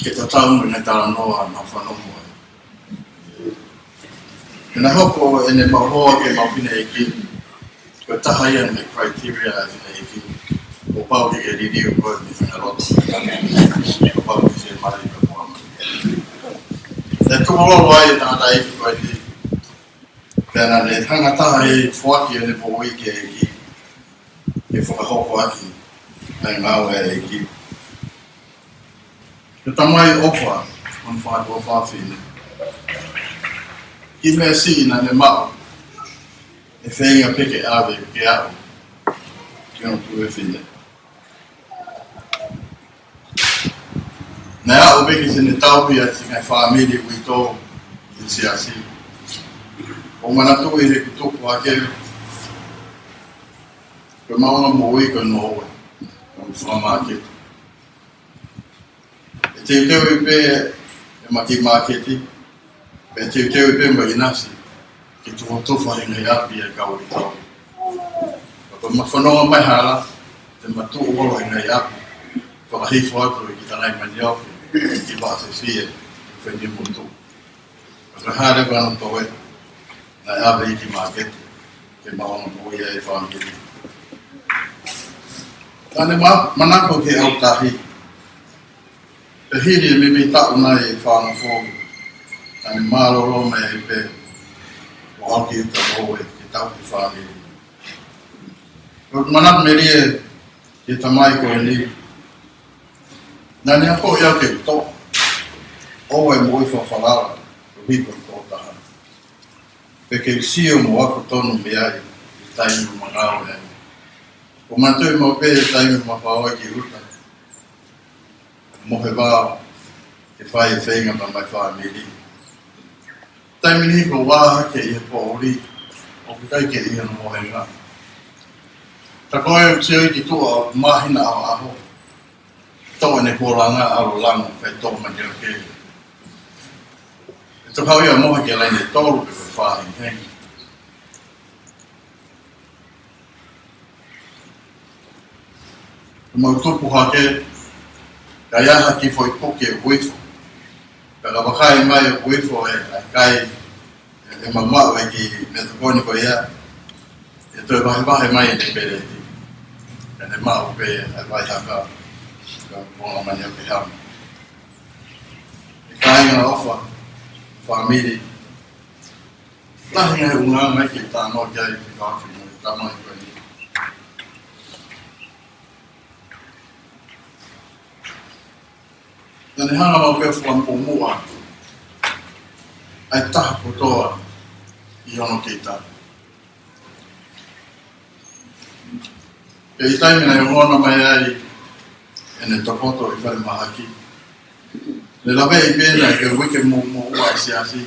ke tatau mo e ngaahi talanoa naʻa ku fanongo ai. Pea naʻe hoko ʻene maʻu hoa ke mau fineʻeiki, ko e taha ia mei he criteria ʻa e fineʻeiki. Kuo pau ke ke liliu koe mei he fanga loto. Kuo pau ke ke mali ka mua mai. Naʻe tukulolo ai e tangataʻeiki ko eni. Pea naʻa ne hanga taha ʻi he foaki ʻene moʻui ki he ʻEiki, ke fakahoko ʻaki ʻa e ngāue ʻa e ʻEiki. Ko e tamai ʻofa, hono fakatuofāfine. Kiʻi meʻa siʻi naʻa ne maʻu, ʻe feinga pē ke ʻave ke aʻu ki hono tuofefine. Naʻe aʻu pē ke ne tauhi ʻa e ngaahi fāmili uitou ʻi he siasi. ʻOku ou manatuʻi heʻeku tupu hake, ko e maʻuʻanga moʻui ko e ngoue, ko e fakamāketi. ʻE teuteu pē ʻema kiʻi māketi, pea teuteu pē ʻema ʻinasi, ke tufotufa he ngaahi ʻapi ʻa e kau uitou. Ka ko ʻema fononga mai hala, te ma tuʻu holo he ngaahi ʻapi, fakahifo atu e kiʻi tangai manioke, kiʻi vaʻa fefie, feni motu. Ka ko e hā leva hono toe, naʻe ʻave ia ki māketi, ke maʻuʻanga moʻui ʻa e fāmili. Naʻa ne ma-, manako ke ʻautahi. Pea hili e meimei taʻu nai ʻe fāngofulu, naʻa ne mālōlō mai ai pē ʻo aʻu ki ʻuta, ʻo ʻave ke tauhi e fāmili. Ko ʻeku manako melie ki he tamai ko eni, naʻa ne akoʻi au ke u toʻo ʻa e moʻui fakafalala, ʻo hiko ʻi he tokotaha. Pea ke u sio mo ako tonu mei ai, ʻi he taimi ʻoku ma ngāue ai. ʻOku ma toe maʻu pē he taimi ʻoku ma fāʻo ai ki ʻuta, mo e vao, ke fai e feinga maʻa e fāmili. Taimi ni ko e vā hake ʻi he poʻuli, ʻoku ʻikai ke ʻi ai hano mohenga. Tā ko ē ʻoku sio ki tuʻa ʻo māhina ʻaho ʻaho. Toʻo ʻene kuo langa ʻalu ʻo lango, kae toʻo mai ʻo kei. ʻE toki haʻu ia ʻo mohe ki he laine ʻe tolu pe ko e fā hengihengi. Mau tupu hake, ka ʻi ai ha kiʻi foʻi puke ʻoku ifo. Pea ka vakai mai ʻoku ifo e, ʻa e kai, ʻe, ʻe mamaʻo e kiʻi meʻatokoni ko ia, ʻe toe vahevahe mai ʻene peleti. Pea ne maʻu pē ʻa e vai haka, ka ponga mani ʻo ke hama. ʻE kāinga ʻofa, fāmili, lahi ngaahi ʻulungaanga ke talanoa ki ai, ke kau ki he tamai ko eni. Naʻa ne hanga maʻu pē ʻo fakamuʻomuʻa ʻa e taha kotoa ʻi hono kita. Pea ʻi he taimi naʻe ongona mai ai ʻene tokoto ʻi falemahaki, ne laveʻi pē naʻe uike mo, moʻua e siasi.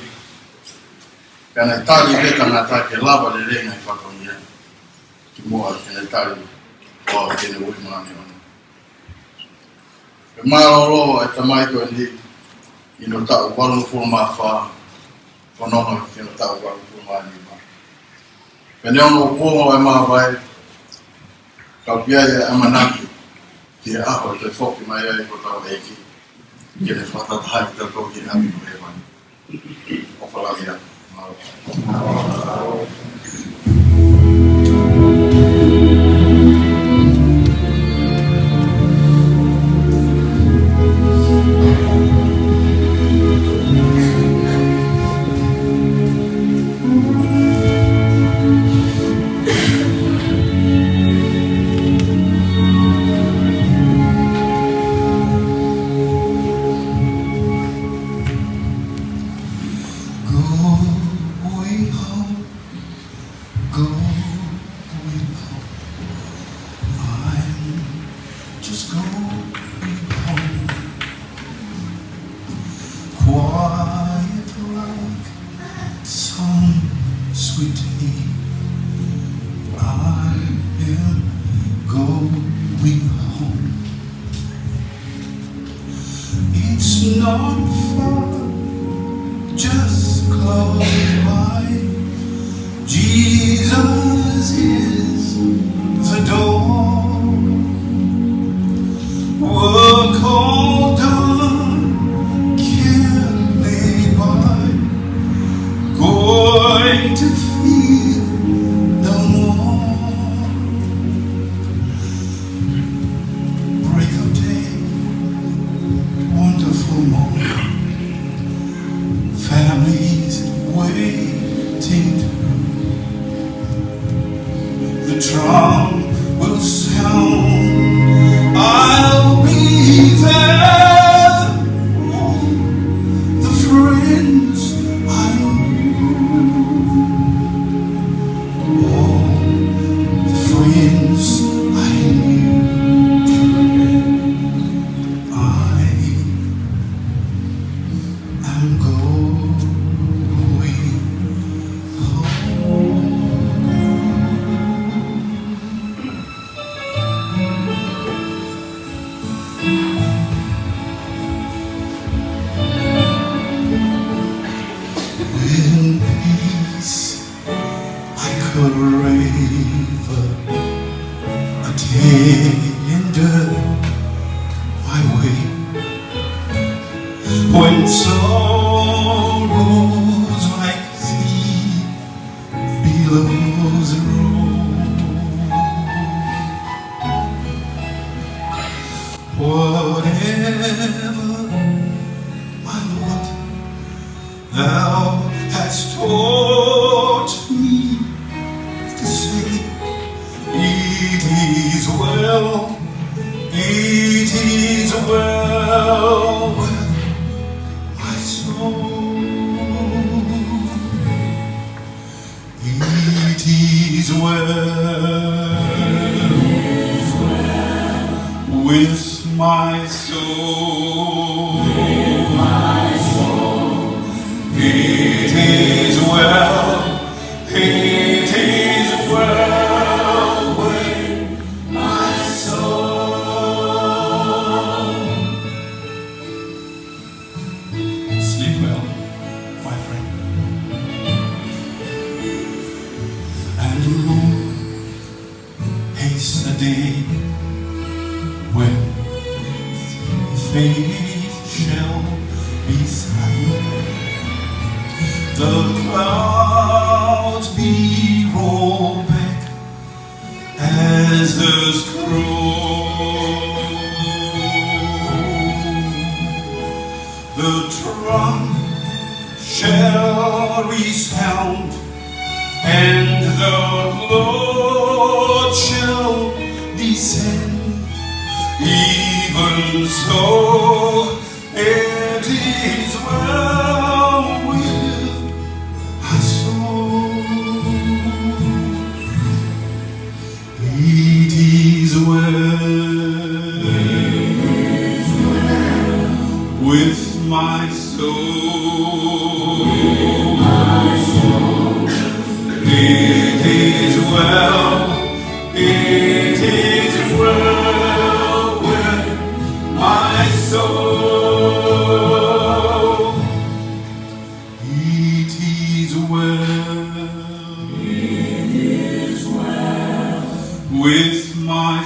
Ka naʻe tali pē tangata ke lava lelei ngaahi fatongia. Kimuʻa ke ne tali ʻo aʻu ki heʻene ui māʻoniʻoni. Pea mālōlō ʻa e tamai ko eni ʻi hono taʻu valungofulu mā fā, fononga ki hono taʻu valungofulu mā nima. Pea neongo ʻoku ongo e māvae, ʻOku ʻi ai e ʻamanaki ki he ʻaho ʻe toe foki mai ai hotau ʻEiki, ke ne fakataha ʻiate kitautolu ki he ʻapi ko hēvani. ʻOfa lahi atu. Going home, going home. I'm just going home. Quiet like some sweet tea. I am going home. It's not far, just close by. Jesus is the door. Work all done, can't lay by. Going to feel no more. Break of day, wonderful morning. Families waiting through. The drum will sound. I'll be there. The friends I knew. All the friends I knew. I am going home. In peace, I could rave a tender my way. When sorrows like sea billows roll, whatever, my Lord, thou hast taught me to say, it is well, it is well with my soul. It is well with my soul. It is well, it is well with my soul. Sleep well, my friend. And haste the day when faith shall be silent. The clouds be rolled back as the scroll. The trump shall resound, and the Lord shall descend. Even so, it is well with my soul. It is well with my soul. It is well, it is well with my soul. It is well. It is well with my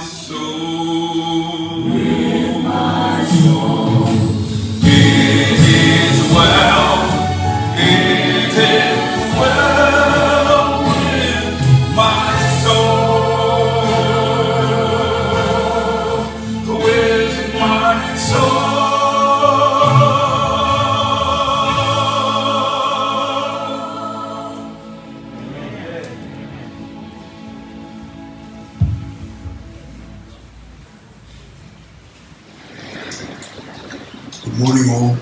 Good morning, all.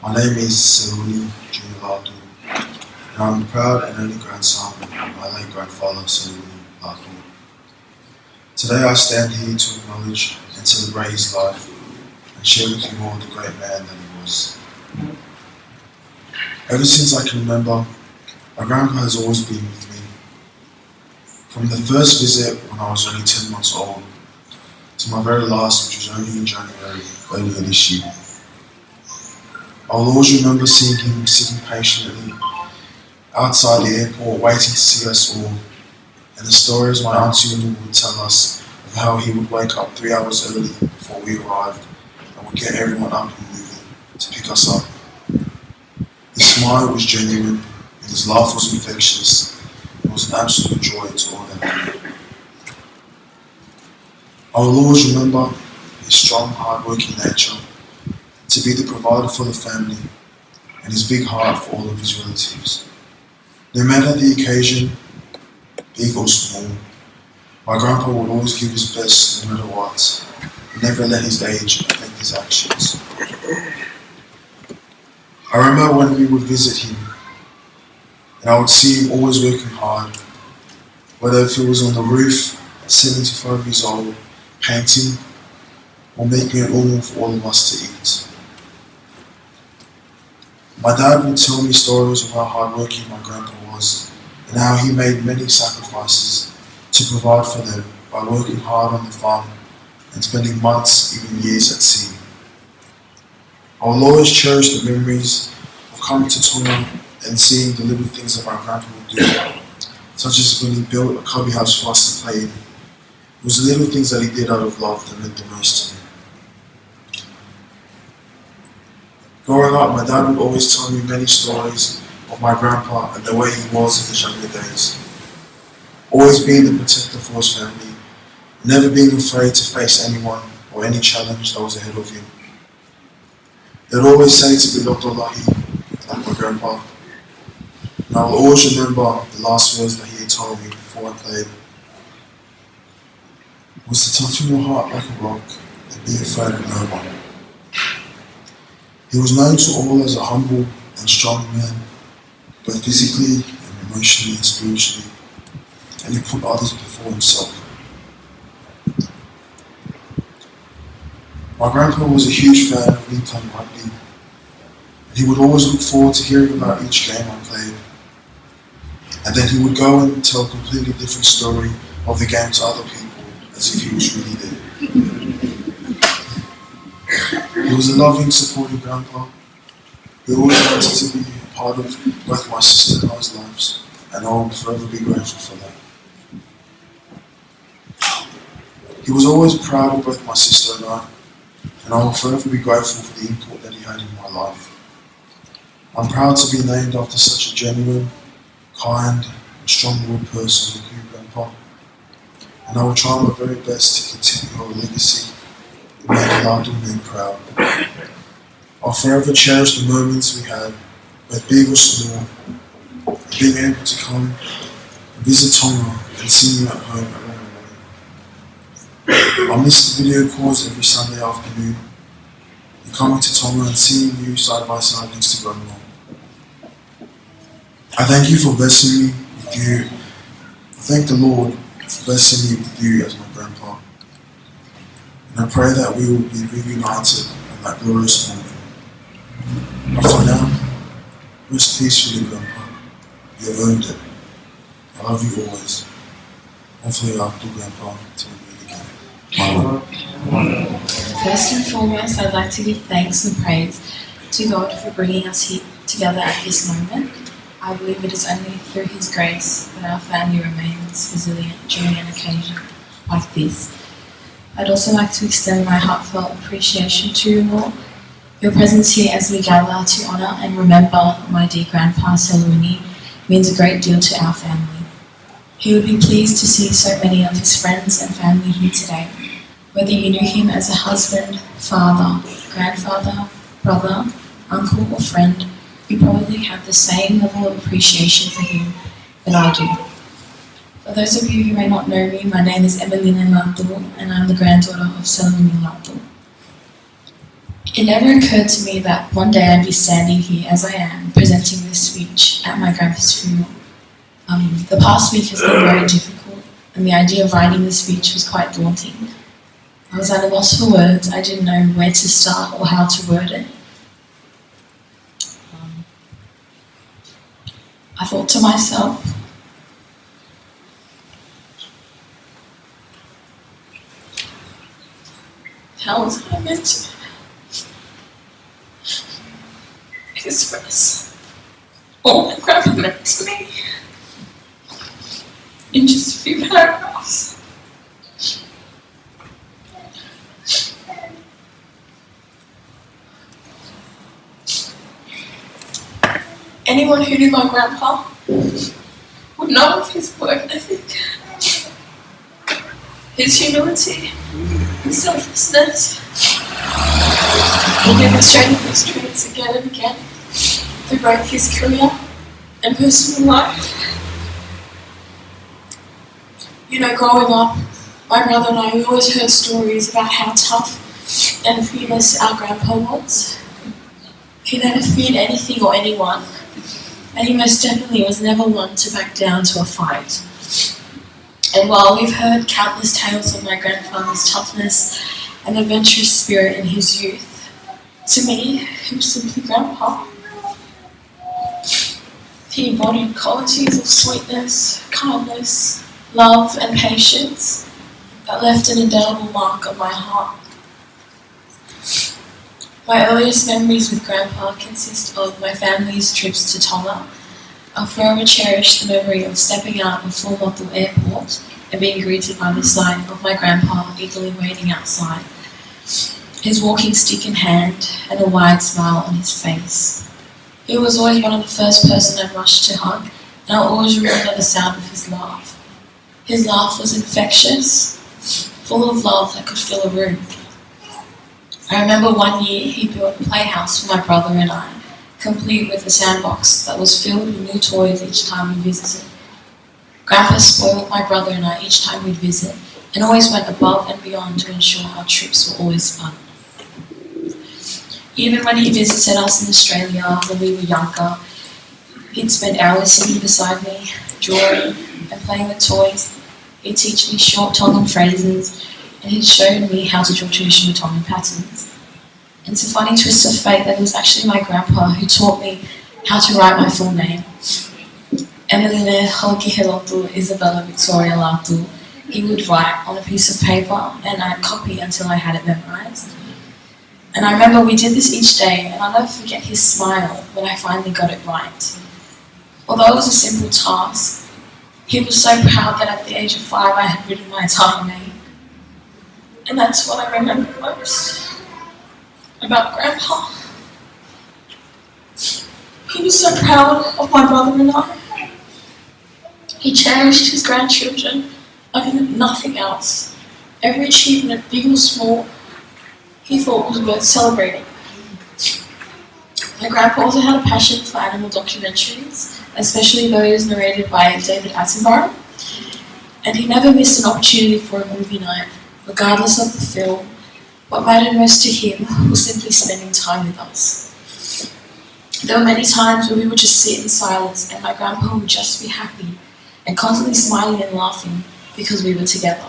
My name is Seluni Junior Latu, and I'm the proud and only grandson of my late grandfather, Seluni Latu. Today I stand here to acknowledge and celebrate his life and share with you all the great man that he was. Ever since I can remember, my grandpa has always been with me. From the first visit when I was only ten months old to my very last, which was only in January earlier this year. I'll always remember seeing him sitting patiently outside the airport, waiting to see us all, and the stories my auntie Unu would tell us of how he would wake up three hours early before we arrived and would get everyone up and moving to pick us up. His smile was genuine, and his laugh was infectious. It was an absolute joy to all that knew him. I will always remember his strong, hard-working nature, to be the provider for the family, and his big heart for all of his relatives. No matter the occasion, big or small, my grandpa would always give his best no matter what, and never let his age affect his actions. I remember when we would visit him, and I would see him always working hard, whether if it was on the roof at seventy-five years old, painting, or making it normal for all of us to eat. My dad would tell me stories of how hardworking my grandpa was and how he made many sacrifices to provide for them by working hard on the farm and spending months, even years, at sea. I will always cherish the memories of coming to Tonga and seeing the little things that my grandpa would do, such as when he built a cubby house for us to play in. It was the little things that he did out of love that meant the most to me. Growing up, my dad would always tell me many stories of my grandpa and the way he was in his younger days. Always being the protector for his family, never being afraid to face anyone or any challenge that was ahead of him. They'd always say to be loto lahi, like my grandpa. And I will always remember the last words that he had told me before I played was to toughen your heart like a rock and be afraid of no one. He was known to all as a humble and strong man, both physically and emotionally and spiritually, and he put others before himself. My grandpa was a huge fan of Lington rugby, and he would always look forward to hearing about each game I played. And then he would go and tell a completely different story of the game to other people, as if he was really there. He was a loving, supportive grandpa who always wanted to be a part of both my sister and I's lives, and I will forever be grateful for that. He was always proud of both my sister and I, and I will forever be grateful for the input that he had in my life. I'm proud to be named after such a genuine, kind, and strong-willed person like you, Grandpa, and I will try my very best to continue your legacy and make Ladu men proud. I'll forever cherish the moments we had, both big or small, and being able to come and visit Tonga and see you at home every morning. I'll miss the video calls every Sunday afternoon and coming to Tonga and seeing you side by side next to Grandma. I thank you for blessing me with you. I thank the Lord for blessing me with you as my grandpa. And I pray that we will be reunited on that glorious morning. But for now, rest peacefully, Grandpa. You have earned it. I love you always. Hopefully I'll do, Grandpa, till we meet again. Mālō. First and foremost, I'd like to give thanks and praise to God for bringing us here together at this moment. I believe it is only through His grace that our family remains resilient during an occasion like this. I'd also like to extend my heartfelt appreciation to you all. Your presence here as we gather to honour and remember my dear grandpa, Seluni, means a great deal to our family. He would be pleased to see so many of his friends and family here today. Whether you knew him as a husband, father, grandfather, brother, uncle or friend, you probably have the same level of appreciation for him that I do. For those of you who may not know me, my name is Emmeline Lātū, and I'm the granddaughter of Salamini Lātū. It never occurred to me that one day I'd be standing here as I am, presenting this speech at my grandpa's funeral. Um, the past week has been very difficult, and the idea of writing this speech was quite daunting. I was at a loss for words. I didn't know where to start or how to word it. Um, I thought to myself, "How was I meant to express what my grandpa meant to me in just a few paragraphs?" Anyone who knew my grandpa would know of his work ethic, his humility, and selflessness. He demonstrated these traits again and again throughout his career and personal life. You know, growing up, my brother and I, we always heard stories about how tough and fearless our grandpa was. He never feared anything or anyone, and he most definitely was never one to back down to a fight. And while we've heard countless tales of my grandfather's toughness and adventurous spirit in his youth, to me, he was simply Grandpa. He embodied qualities of sweetness, kindness, love, and patience that left an indelible mark on my heart. My earliest memories with Grandpa consist of my family's trips to Tonga. I'll forever cherish the memory of stepping out of Fuaʻamotu Airport and being greeted by the sight of my grandpa eagerly waiting outside, his walking stick in hand and a wide smile on his face. He was always one of the first person I'd rush to hug, and I'll always remember the sound of his laugh. His laugh was infectious, full of love that could fill a room. I remember one year he built a playhouse for my brother and I, complete with a sandbox that was filled with new toys each time we visited. Grandpa spoiled my brother and I each time we'd visit, and always went above and beyond to ensure our trips were always fun. Even when he visited us in Australia when we were younger, he'd spend hours sitting beside me, drawing and playing with toys. He'd teach me short Tongan phrases, and he'd show me how to draw traditional Tongan patterns. It's a funny twist of fate that it was actually my grandpa who taught me how to write my full name. Emmeline Holokihelotu Isabella Victoria Lātū, he would write on a piece of paper, and I'd copy until I had it memorized. And I remember we did this each day, and I'll never forget his smile when I finally got it right. Although it was a simple task, he was so proud that at the age of five I had written my entire name. And that's what I remember most about Grandpa. He was so proud of my brother and I. He cherished his grandchildren like nothing else. Every achievement, big or small, he thought was worth celebrating. My grandpa also had a passion for animal documentaries, especially those narrated by David Attenborough, and he never missed an opportunity for a movie night, regardless of the film. What mattered most to him was simply spending time with us. There were many times when we would just sit in silence and my grandpa would just be happy and constantly smiling and laughing because we were together.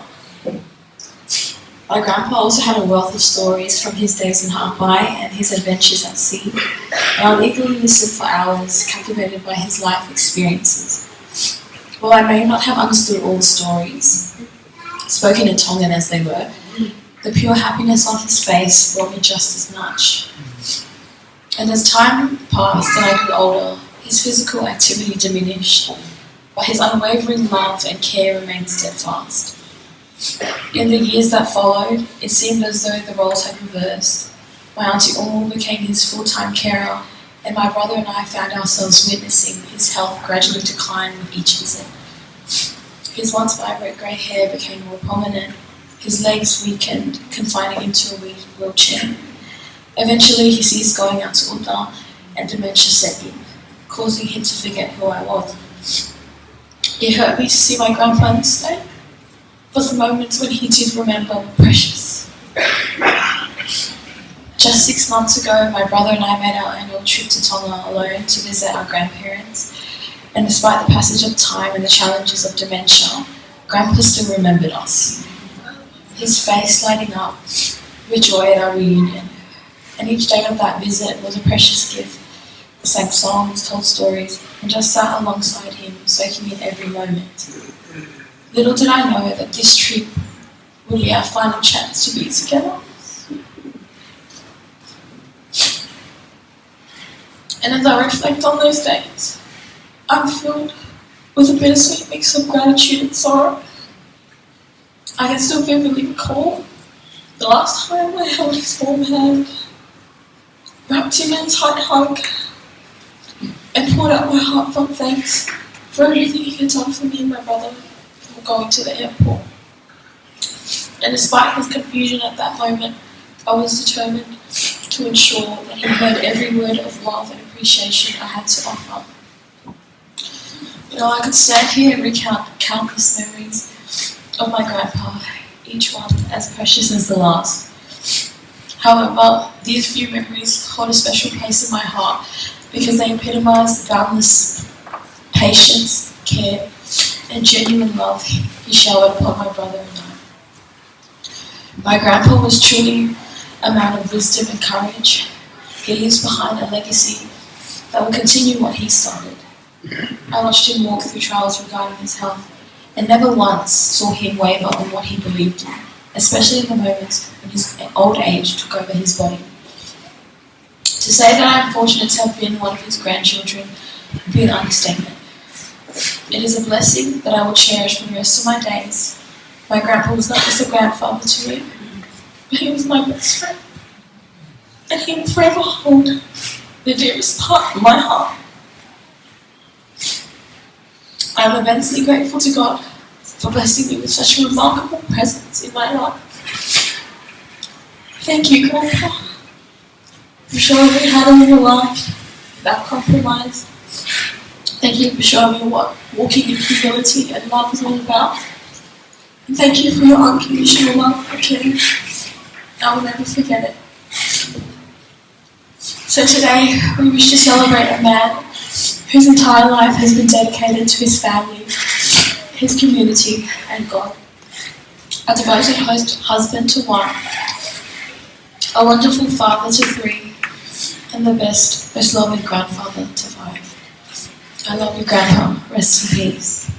My grandpa also had a wealth of stories from his days in Haʻapai and his adventures at sea, and I would eagerly listen for hours, captivated by his life experiences. While I may not have understood all the stories, spoken in Tongan as they were, the pure happiness on his face brought me just as much. And as time passed and I grew older, his physical activity diminished, but his unwavering love and care remained steadfast. In the years that followed, it seemed as though the roles had reversed. My Auntie ʻUmu became his full-time carer, and my brother and I found ourselves witnessing his health gradually decline with each visit. His once vibrant grey hair became more prominent, his legs weakened, confining him to a wheel-, wheelchair. Eventually, he ceased going out to uta, and dementia set in, causing him to forget who I was. It hurt me to see my grandpa in this state, but the moments when he did remember were precious. Just six months ago, my brother and I made our annual trip to Tonga alone to visit our grandparents, and despite the passage of time and the challenges of dementia, Grandpa still remembered us. His face lighting up with joy at our reunion, and each day of that visit was a precious gift. We sang songs, told stories, and just sat alongside him, soaking in every moment. Little did I know that this trip would be our final chance to be together. And as I reflect on those days, I'm filled with a bittersweet mix of gratitude and sorrow. I can still vividly recall the last time I held his warm hand, wrapped him in a tight hug, and poured out my heartfelt thanks for everything he had done for me and my brother before going to the airport. And despite his confusion at that moment, I was determined to ensure that he heard every word of love and appreciation I had to offer. You know, I could stand here and recount countless memories of my grandpa, each one as precious as the last. However, these few memories hold a special place in my heart because they epitomize the boundless patience, care, and genuine love he showered upon my brother and I. My grandpa was truly a man of wisdom and courage. He leaves behind a legacy that will continue what he started. I watched him walk through trials regarding his health and never once saw him waver on what he believed in, especially in the moments when his old age took over his body. To say that I am fortunate to have been one of his grandchildren would be an understatement. It is a blessing that I will cherish for the rest of my days. My grandpa was not just a grandfather to me, but he was my best friend. And he will forever hold the dearest part of my heart. I am immensely grateful to God for blessing me with such a remarkable presence in my life. Thank you, Grandpa, for showing me how to live a life without compromise. Thank you for showing me what walking in humility and love is all about. And thank you for your unconditional love for Ken. I will never forget it. So today, we wish to celebrate a man whose entire life has been dedicated to his family, his community, and God. A devoted host, husband to one, a wonderful father to three, and the best, most loving grandfather to five. I love you, Grandpa. Rest in peace.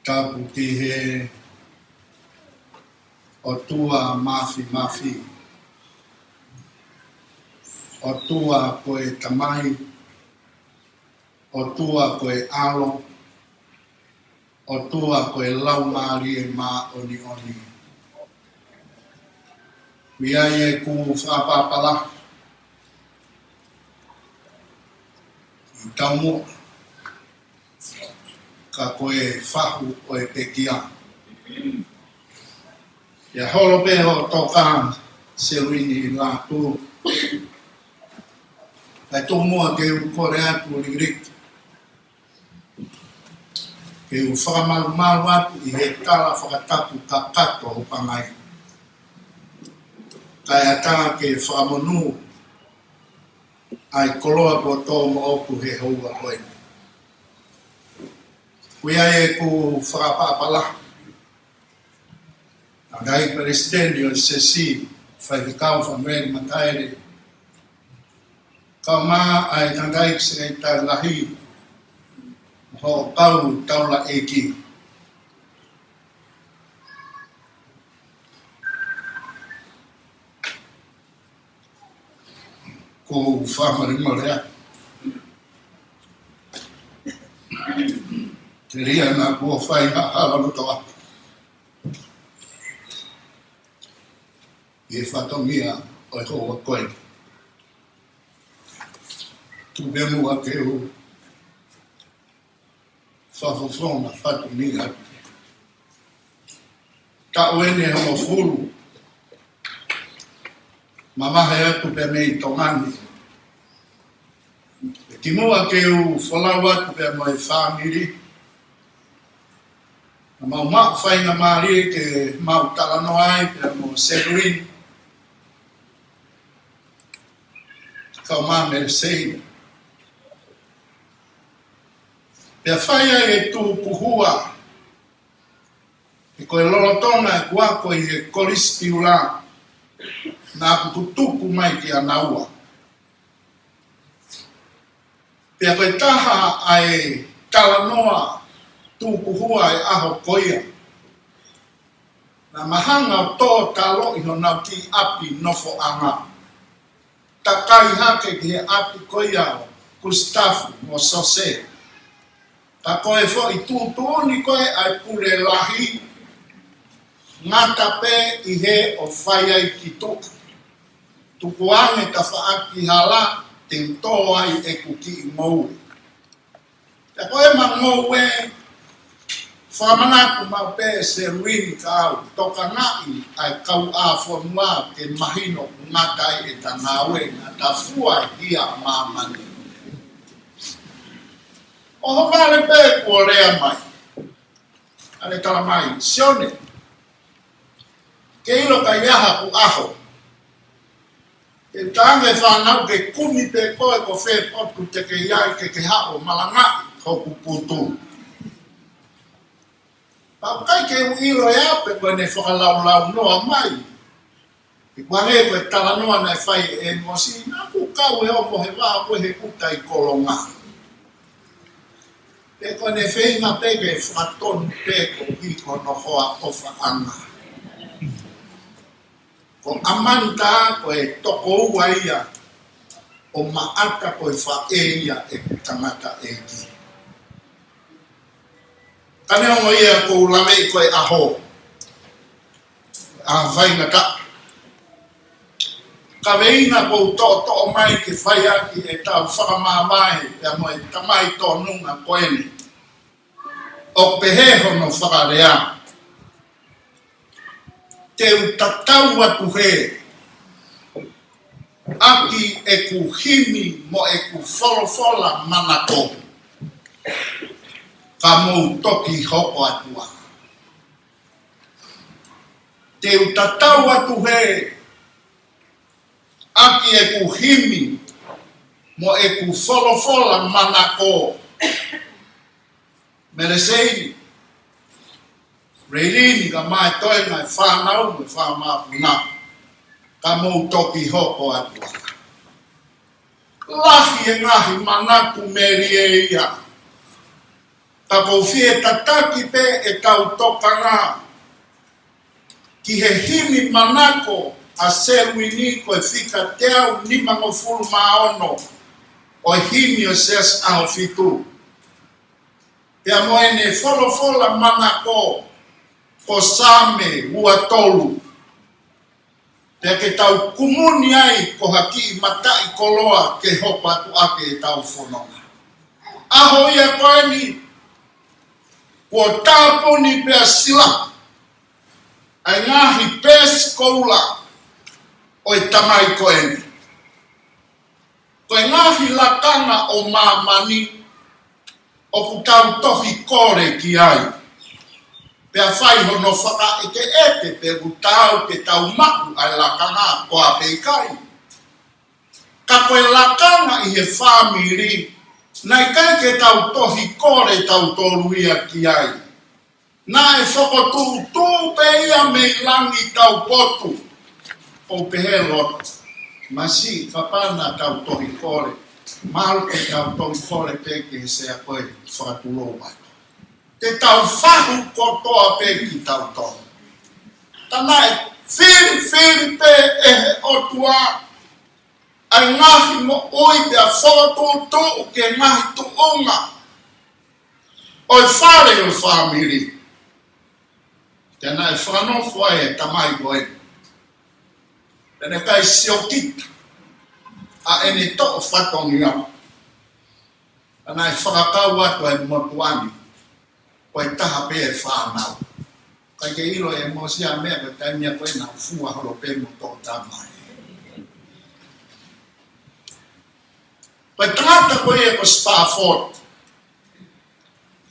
Tapu ki he ʻOtua Mafimafi, ʻOtua ko e Tamai, ʻOtua ko e ʻAlo, ʻOtua ko e Laumālie Māʻoniʻoni. ʻOku ʻi ai ʻeku fakaʻapaʻapa lahi ʻi taumuʻa, ka ko e fahu ʻo e pekia. ʻIa holo pē hoʻo tokanga, Seluini Lātū. Kae tomuʻa ke u kole atu, Likiliki, ke u fakamalumalu atu ʻi he tala fakatapu kakato ʻo Pangai, kae ʻatā ke fakamonū ʻa e koloa kuo tō moʻoku he houa ko eni. ʻOku ʻi ai ʻeku fakaʻapaʻapa lahi, Tangataʻeiki Palesiteni ʻo e Siasi, Faifekau Fanueli Mataele, kae ʻumaʻā ʻa e Tangataʻeiki Sekelitali Lahi, hoʻo kau taulaʻeiki. Ko u fakamolemole atu, telia naʻa kuo fai ha hala loto atu ʻi he fatongia ʻo e houa ko eni. Tuku muʻa ke u fakafofonga fatongia atu. Taʻu eni ʻe hongofulu mavahe atu pē mei Tonga ni. Kimuʻa ke u folau atu pē mo e fāmili, naʻa mau maʻu faingamālie ke mau talanoa ai pē mo Seluini, kae ʻumaʻā Melisei. Pea fai ai e tukuhua, he ko e lolotonga ʻeku ako ʻi he Kolisi Piula, naʻa ku tutuku mai kia naua. Pea ko e taha ʻa e talanoa tukuhua ʻo e ʻaho ko ia, naʻa ma hanga ʻo tō taloʻi honau kiʻi ʻapi nofoʻanga, takai hake ki he ʻapi ko ia ʻo Kusitafu mo Sose. Ka ko e foʻi tuʻutuʻuni ko ē ʻa e pule lahi, ngata pē ʻi he ʻo fai ai ki tuʻa. Tukuange tafaʻaki hala, te u tō ai ʻeku kiʻi ngoue. Pea ko ʻema ngoue, fakamanatu maʻu pē ʻe Seluini ka u tokangaʻi ʻa e kauʻāfonua ke mahino ʻoku ngata ai ʻeta ngāue, ngata fua ʻi he māmani. ʻOhovale pē kuo lea mai, ʻa e tala mai, Sione, ke ʻilo ka ʻi ai haʻaku ʻaho, ke tange fānau ke kumi pē koe ko fē potu te ke ʻi ai ke ke haʻu ʻo malangaʻi hoku putu. Pea ʻikai ke u ʻilo ʻe au pe ko ʻene fakalaulaunoa mai, ʻi he kuange ko e talanoa naʻe fai ʻe ʻĒmosi, naʻa ku kau ʻe au mo he vā ko ē he kuta ʻi Kolonga. Pe ko ʻene feinga pē ke fakatonu pē ko ʻi ko nohoa ʻofaʻanga. Ko ʻAmanitā ko e tokoua ia ʻo Maʻata, ko e faʻē ia ʻeku tangataʻeiki. Ka neongo ia ʻoku ou laveʻi ko e ʻaho, ʻaho faingataʻa, kaveinga ʻoku ou toʻotoʻo mai ke fai ʻaki ʻetau fakamāvae pea mo e tamai tōnunga ko eni. ʻOku pehē hono fakalea: Te u tatau atu hē ʻaki ʻeku himi mo ʻeku folofola manako, ka mou toki hoko atu ā. Te u tatau atu hē ʻaki ʻeku himi mo ʻeku folofola manako, Meleseini, Reilini, kae ʻumaʻā e toenga e fānau mo e fakamāpuna, ka mou toki hoko atu ā. Lahi e ngaahi manatu melie ia Ka ʻoku ou fie tataki pē ʻetau tokanga ki he himi manako ʻa Seluini, ko e fika teau nimangofulu mā ono ʻo e himi ʻo e Siasi ʻAhofitu. Pea mo ʻene folofola manako ko Saame ua tolu. Pea ke tau kumuni ai ko ha kiʻi mataʻikoloa ke hoko atu ʻaki ʻetau fononga. ʻAho ia ko eni, kuo tāpuni pea sila ʻa e ngaahi peesi koula ʻo e tamai ko eni. Ko e ngaahi lakanga ʻo māmani ʻoku tau tohi kole ki ai. Pea fai hono fakaʻekeʻeke pe ʻoku taau ke tau maʻu ʻa e lakanga ko ā pe ʻikai. Ka ko e lakanga ʻi he fāmili, naʻe ʻikai ke tau tohi kole tautolu ia ki ai. Naʻe fokotuʻutuʻu pē ia mei langi taupotu. ʻOku pehē loto. Masiʻi, kapau naʻa tau tohi kole, mahalo te tau tohi kole pē ki he sea ko ē fakatulou atu. Te tau fahu kotoa pē kitautolu. Ka naʻe filifili pē ʻe he ʻOtua ʻa e ngaahi moʻui pea fokotuʻutuʻu ki he ngaahi tuʻunga ʻo e fale ʻo e fāmili. Pea naʻe fakanofo ai e tamai ko ē. Pea naʻe ʻikai siokita ʻa ʻene toʻo fatongia. Pea naʻe fakakau atu ʻa e motuʻa ni ko e taha pē e fānau. ʻIkai ke ʻilo ʻe Mōsese ʻa e meʻa ko e taimi ko ē naʻa ku fua holo pē mo toʻo tamai. Ko e tangata ko ia ko Spafford,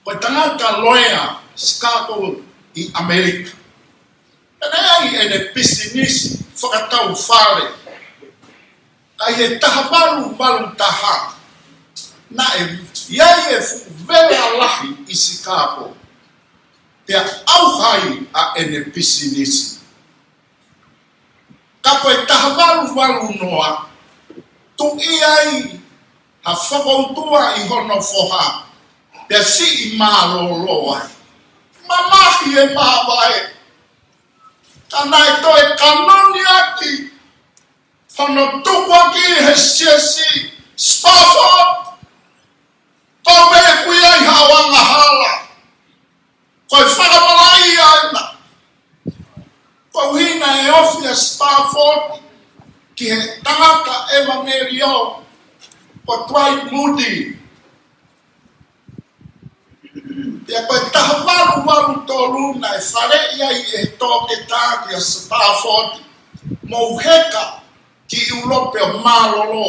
ko e tangata loea Chicago ʻi ʻAmelika. Pea naʻe ʻi ai ʻene pisinisi fakatau fale. Ka ʻi he taha valu valu taha, naʻe ʻi ai e fuʻu vela lahi ʻi Chicago. Pea ʻauha ai ʻa ʻene pisinisi. Ka ko e taha valu valu noa, tuʻi ai ha fokoutua ʻi hono foha, pea siʻi mālōlō ai. Mamahi e māvae, ka naʻe toe kanoni ʻaki hono tukuakiʻi he siasi. Spafford, ko e meʻa ʻoku ʻi ai haʻo angahala. Ko e fakamalaʻia ena. Ko e ʻuhinga e ofi ʻa Spafford ki he tangata ʻevangeliō ko Dwight Moody. Pea ko e taha valu valu tolu naʻe faleʻi ai ʻe he toketā kia Spafford, mou heka ki ʻIulope ʻo mālōlō,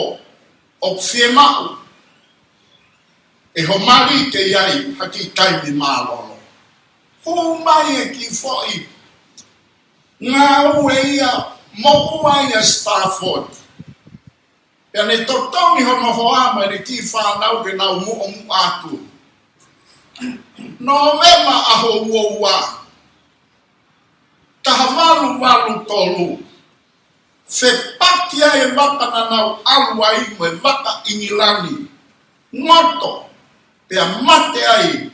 ʻoku fiemaʻu ʻe ho mali ke ʻi ai ha kiʻi taimi mālōlō. Hū mai e kiʻi foʻi ngāue ia, moʻua ai ʻa Spafford. Pea ne totongi hono hoa mo ʻene kiʻi fānau ke nau muʻomuʻa atu. Nōvema ʻaho ua ua, taha valu valu tolu, fepaki ai e vaka naʻa nau ʻalu ai mo e vaka ʻIngilani, ngoto, pea mate ai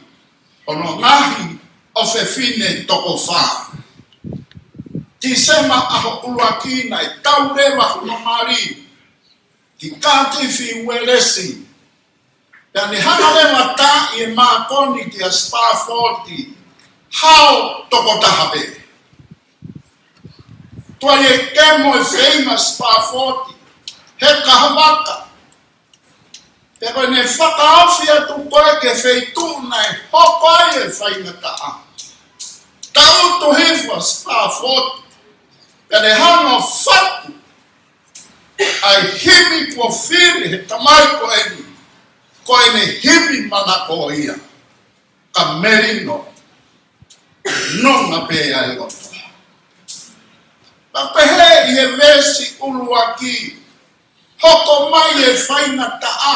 hono ngaahi ʻofefine toko fā. Tīsema ʻaho ʻuluaki naʻe tau leva hono mali ki Kātifi, Uēlesi. Pea ne hanga leva ʻo taaʻi e mākoni kia Spafford, hao toko taha pē. Tuai e kemo e feinga ʻa Spafford, heka ha vaka. Pea ko ʻene fakaofi atu ko ē ki he feituʻu naʻe hoko ai e faingataʻa, tangutu hifo ʻa Spafford, pea ne hanga ʻo fatu ʻa e himi kuo fili he tamai ko eni, ko ʻene himi manako ia, Ka Melino, nonga pē ʻa e loto. Pea pehē ʻi he veesi ʻuluaki, hoko mai e faingataʻa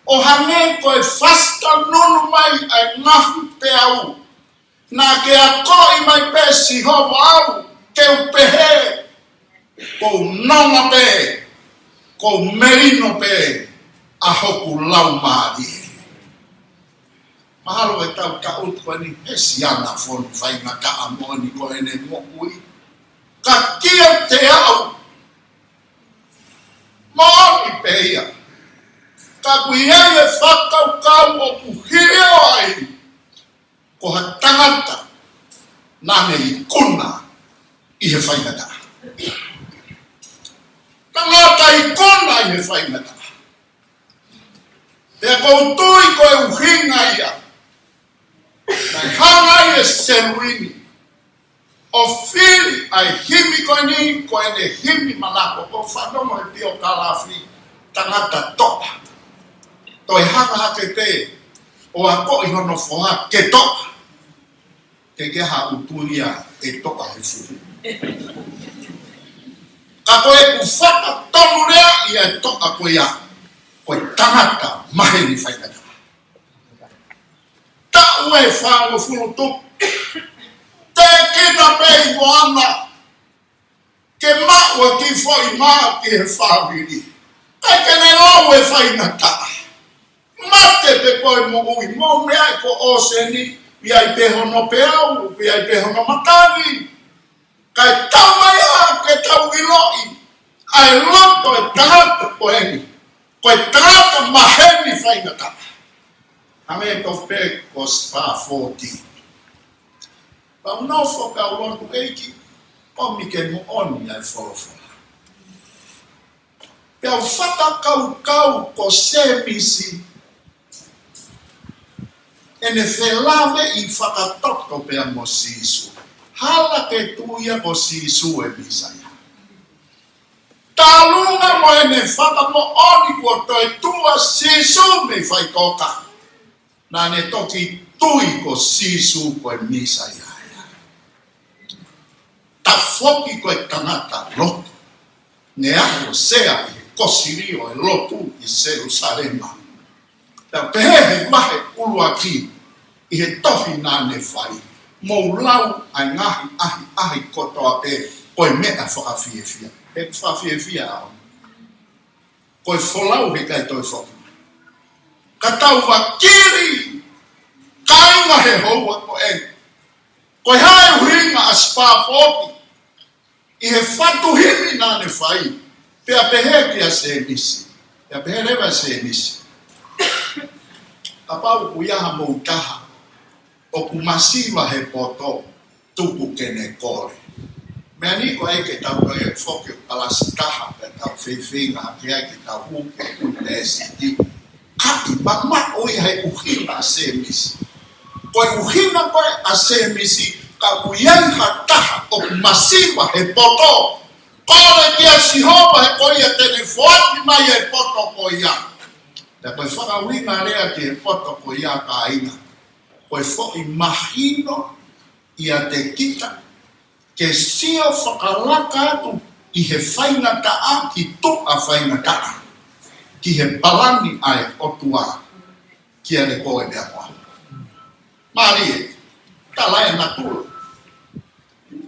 ʻo hangē ko e fasitanunu mai ʻa e ngaahi peau. Naʻa ke akoʻi mai pē Sihova au ke u pehē, ʻoku ou nonga pē, ʻoku ou melino pē ʻa hoku laumālie. Mahalo ʻe tau taʻutu ko eni he siana fonu faingataʻa moʻoni ko ʻene moʻui. Ka kiate au, moʻoni pē ia. Ka ʻoku ʻi ai e fakakaukau ʻoku hili ai, ko ha tangata naʻa ne ikuna ʻi he faingataʻa. Tangata ikuna ʻi he faingataʻa. Pea ʻoku ou tui ko e ʻuhinga ia naʻe hanga ai e Seluini ʻo fili ʻa e himi ko eni, ko ʻene himi manako, ko e fanongo he piokalafi, tangata toʻa. Toe hanga hake pē ʻo akoʻi hono foha ke toʻa. Ke ke ha utu ia ʻe toʻa he fuhu. Ka ko ʻeku fakatonu lea ia e toʻa ko ia, ko e tangata maheni faingataʻa. Taʻu ʻe fāngofulu tupu. Tēkina pē ʻi moana ke maʻu ʻa e kiʻi foʻi mā ki he fāmili. Kae ke ne lau e faingataʻa. Mate pē ko e moʻui, mou meaʻi ko ʻōseni, ʻi ai pē hono peau, ʻi ai pē hono matangi. Kae tau mai ā ke tau ʻiloʻi ʻa e loto e tangata ko eni, ko e tangata maheni faingataʻa. Hangē tofu pē ko Spafford. Pea u nofo pea u lotu, ʻEiki, ʻomi ke moʻoni ʻa e folofola. Pea u fakakaukau ko Sēmisi, ʻene felāveʻi fakatoto pea mo Sīsū. Hala ke tui ia ko Sīsū e Mīsaia. Tālunga mo ʻene fakamoʻoni kuo toetuʻu ʻa Sīsū mei faʻitoka, naʻa ne toki tui ko Sīsū ko e Mīsaia ia. Tafoki ko e tangata lotu. Ne aʻu ʻo sea ʻi he kosilio e lotu ʻi Selusalema. Pea pehē he vahe ʻuluaki ʻi he tohi naʻa ne fai, mou lau ʻa e ngaahi ʻahiʻahi kotoa pē, ko e meʻa fakafiefia. He fakafiefia au. Ko e folau he ʻikai toe foki mai. Ka tau vakili, kāinga he houa ko eni. Ko e hā e ʻuhinga ʻa Spafford ʻi he fatu himi naʻa ne fai, pea pehē kia Sēmisi. Pea pehē leva Sēmisi, kapau ʻoku ʻi ai hamou taha ʻoku masiva he poto, tuku ke ne kole. Meʻa ni ko e ke tau toe foki ʻo kalasi taha, pea tau feinga hake ai ke tau hū ki he ʻunivēsiti. Ka ʻoku mamaʻo ia he ʻuhinga ʻa Sēmisi. Ko e ʻuhinga ko ē ʻa Sēmisi, kapau ʻoku ʻi ai ha taha ʻoku masiva he poto, kole kia Sihova he ko ia te ne foaki mai e poto ko ia. Pea ko e fakaʻuhinga lea ki he poto ko ia, kāinga, ko e foʻi mahino ʻiate kita, ke sio fakalaka atu ʻi he faingataʻa ki tuʻa faingataʻa, ki he palani ʻa e ʻOtua kiate koe pea mo au. Mālie, tala e natula.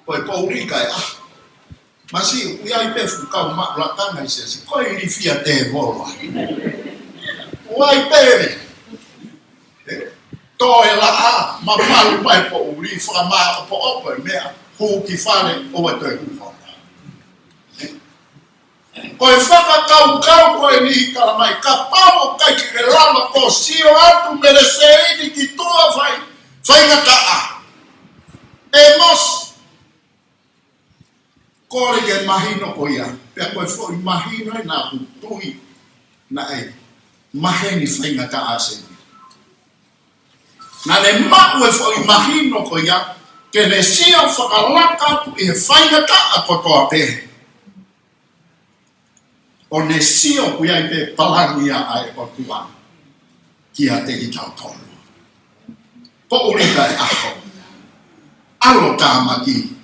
Ko e poʻuli kae ʻaho. Masiʻi, ʻoku ʻi ai pē fuʻu kau maʻu lakanga ʻi siasi, ko e ilifia tēvolo. ʻOku ʻi ai pē, ē? Toe laʻā, mamalu mai poʻuli, fakamāʻopoʻopo e meʻa, hū ki fale, ʻoua toe hū fale. Ko e fakakaukau ko eni, tala mai, kapau ʻoku ʻikai ke lava ʻo sio atu Meleseini ki tuʻa fai, faingataʻa. ʻĒmosi. Kole ke mahino ko ia, pea ko e foʻi mahino ē naʻa ku tui naʻe maheni faingataʻa ʻa Sēmisi. Naʻa ne maʻu e foʻi mahino ko ia, ke ne sio fakalaka atu ʻi he faingataʻa kotoa pē. ʻO ne sio ʻoku ʻi ai pē palani ia ʻa e ʻOtua kiate kitautolu. Poʻuli kae ʻaho. ʻAlo tāmaki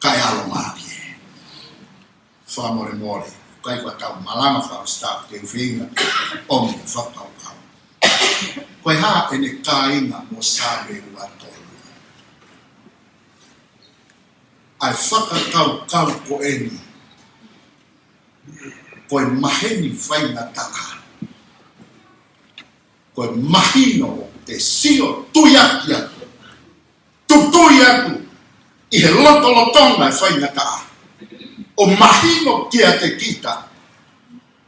kae ʻalo mālie. Fakamolemole, ʻikai ko ʻetau malanga fakaʻositapu ke u feinga ʻomi e fakakaukau. Ko e hā ʻene kāinga mo Saame ua tolu. ʻA e fakakaukau ko eni, ko e maheni faingataʻa. Ko e mahino ʻoku te sio tuiaki atu, tutui atu ʻi he lotolotonga e faingataʻa, ʻo mahino kiate kita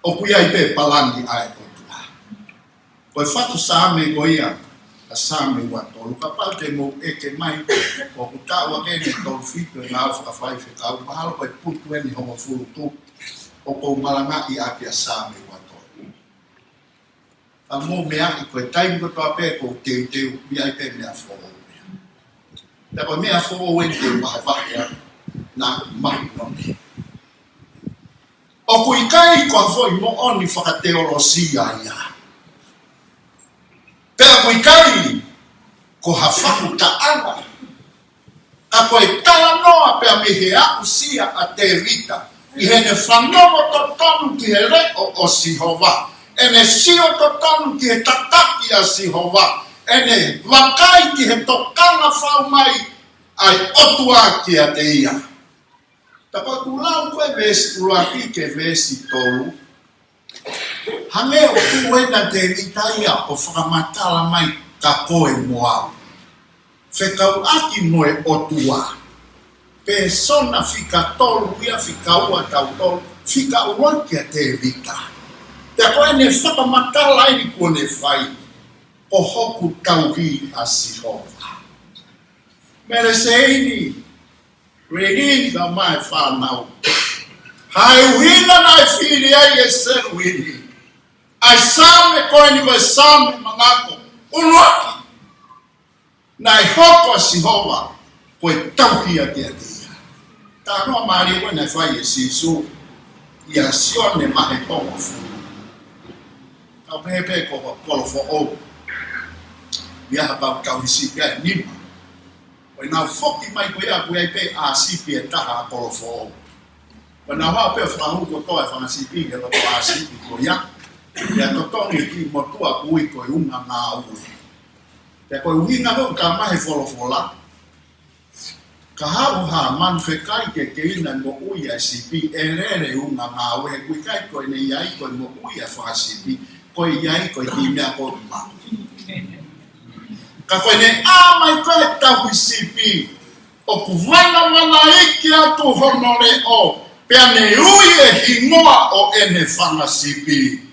ʻoku ʻi ai pē palani ʻa e ʻOtua. Ko e faʻu Saame ko ia, ʻa Saame ua tolu, kapau te mou ʻeke mai, ʻoku taʻu ake ʻe tolu fitu e ngāue fakafaifekau, mahalo ko e putu eni hongofulu tupu ʻoku ou malangaʻi ʻaki ʻa Saame ua tolu. Ka mou meaʻi ko e taimi kotoa pē ʻoku ou teuteu, ʻoku ʻi ai pē meʻa foʻou. Pea ko e meʻa foʻou eni te u vahevahe atu, naʻa mahino ni. ʻOku ʻikai ko ha foʻi moʻoni fakateolosia ia. Pea ʻoku ʻikai ko ha fakataʻanga. Ka ko e talanoa pē mei he aʻusia ʻa Tēvita, ʻi heʻene fanongo totonu ki he leʻo ʻo Sihova, ʻene sio totonu ki he tataki ʻa Sihova, ʻene vakai ki he tokanga fau mai ʻa e ʻOtua kiate ia. Ka ko ʻeku lau ko e veesi ʻuluaki ki he veesi tolu, hangē ʻoku ʻi ai ʻa Tēvita ia ʻo fakamatala mai kia koe mo au. Fekauʻaki mo e ʻOtua. Pēsona fika tolu ia, fika ua tautolu, fika ua kia Tēvita. Pea ko ʻene fakamatala eni kuo ne fai, ko hoku tauhi ʻa Sihova. Mele Seini, Renini, ka mai fānau. ʻA e ʻuhinga naʻe fili ai ʻe Seluini ʻa e Saame ko eni, ko e Saame mangako ʻuluaki. Naʻe hoko ʻa Sihova ko e tauhi ʻa Tēvita. Talanoa mālie ko ē naʻe fai ʻe Sīsū ʻia Sione vahe hongofulu. Ka pehē pē ko e kolo foʻou. ʻI ai ha kau tauhi sipi ʻe nima. Ko ʻenau foki mai ko ia ʻoku ʻi ai pē ʻā sipi ʻe taha ʻa e kolo foʻou. Ko ʻenau haʻu pē ʻo fakahū kotoa e fanga sipi ki he loto ʻā sipi ko ia. Pea totongi e kiʻi motuʻa ʻoku ui ko e Ungangāue. Pea ko e ʻuhinga ko ē ʻoku talamai ʻe he folofola, ka haʻu ha manu fekai ke keina e moʻui ʻa e sipi, ʻe lele e ungangāue, he ʻoku ʻikai ko ʻene ʻi ai ko e moʻui ʻa e fanga sipi, ko e ʻi ai ko e kiʻi meʻa ko ē ʻoku maʻu. Ka ko ʻene ʻā mai ko ē ʻo tauhi sipi, ʻoku vanavanaiki atu hono leʻo, pea ne ui e hingoa ʻo ʻene fanga sipi.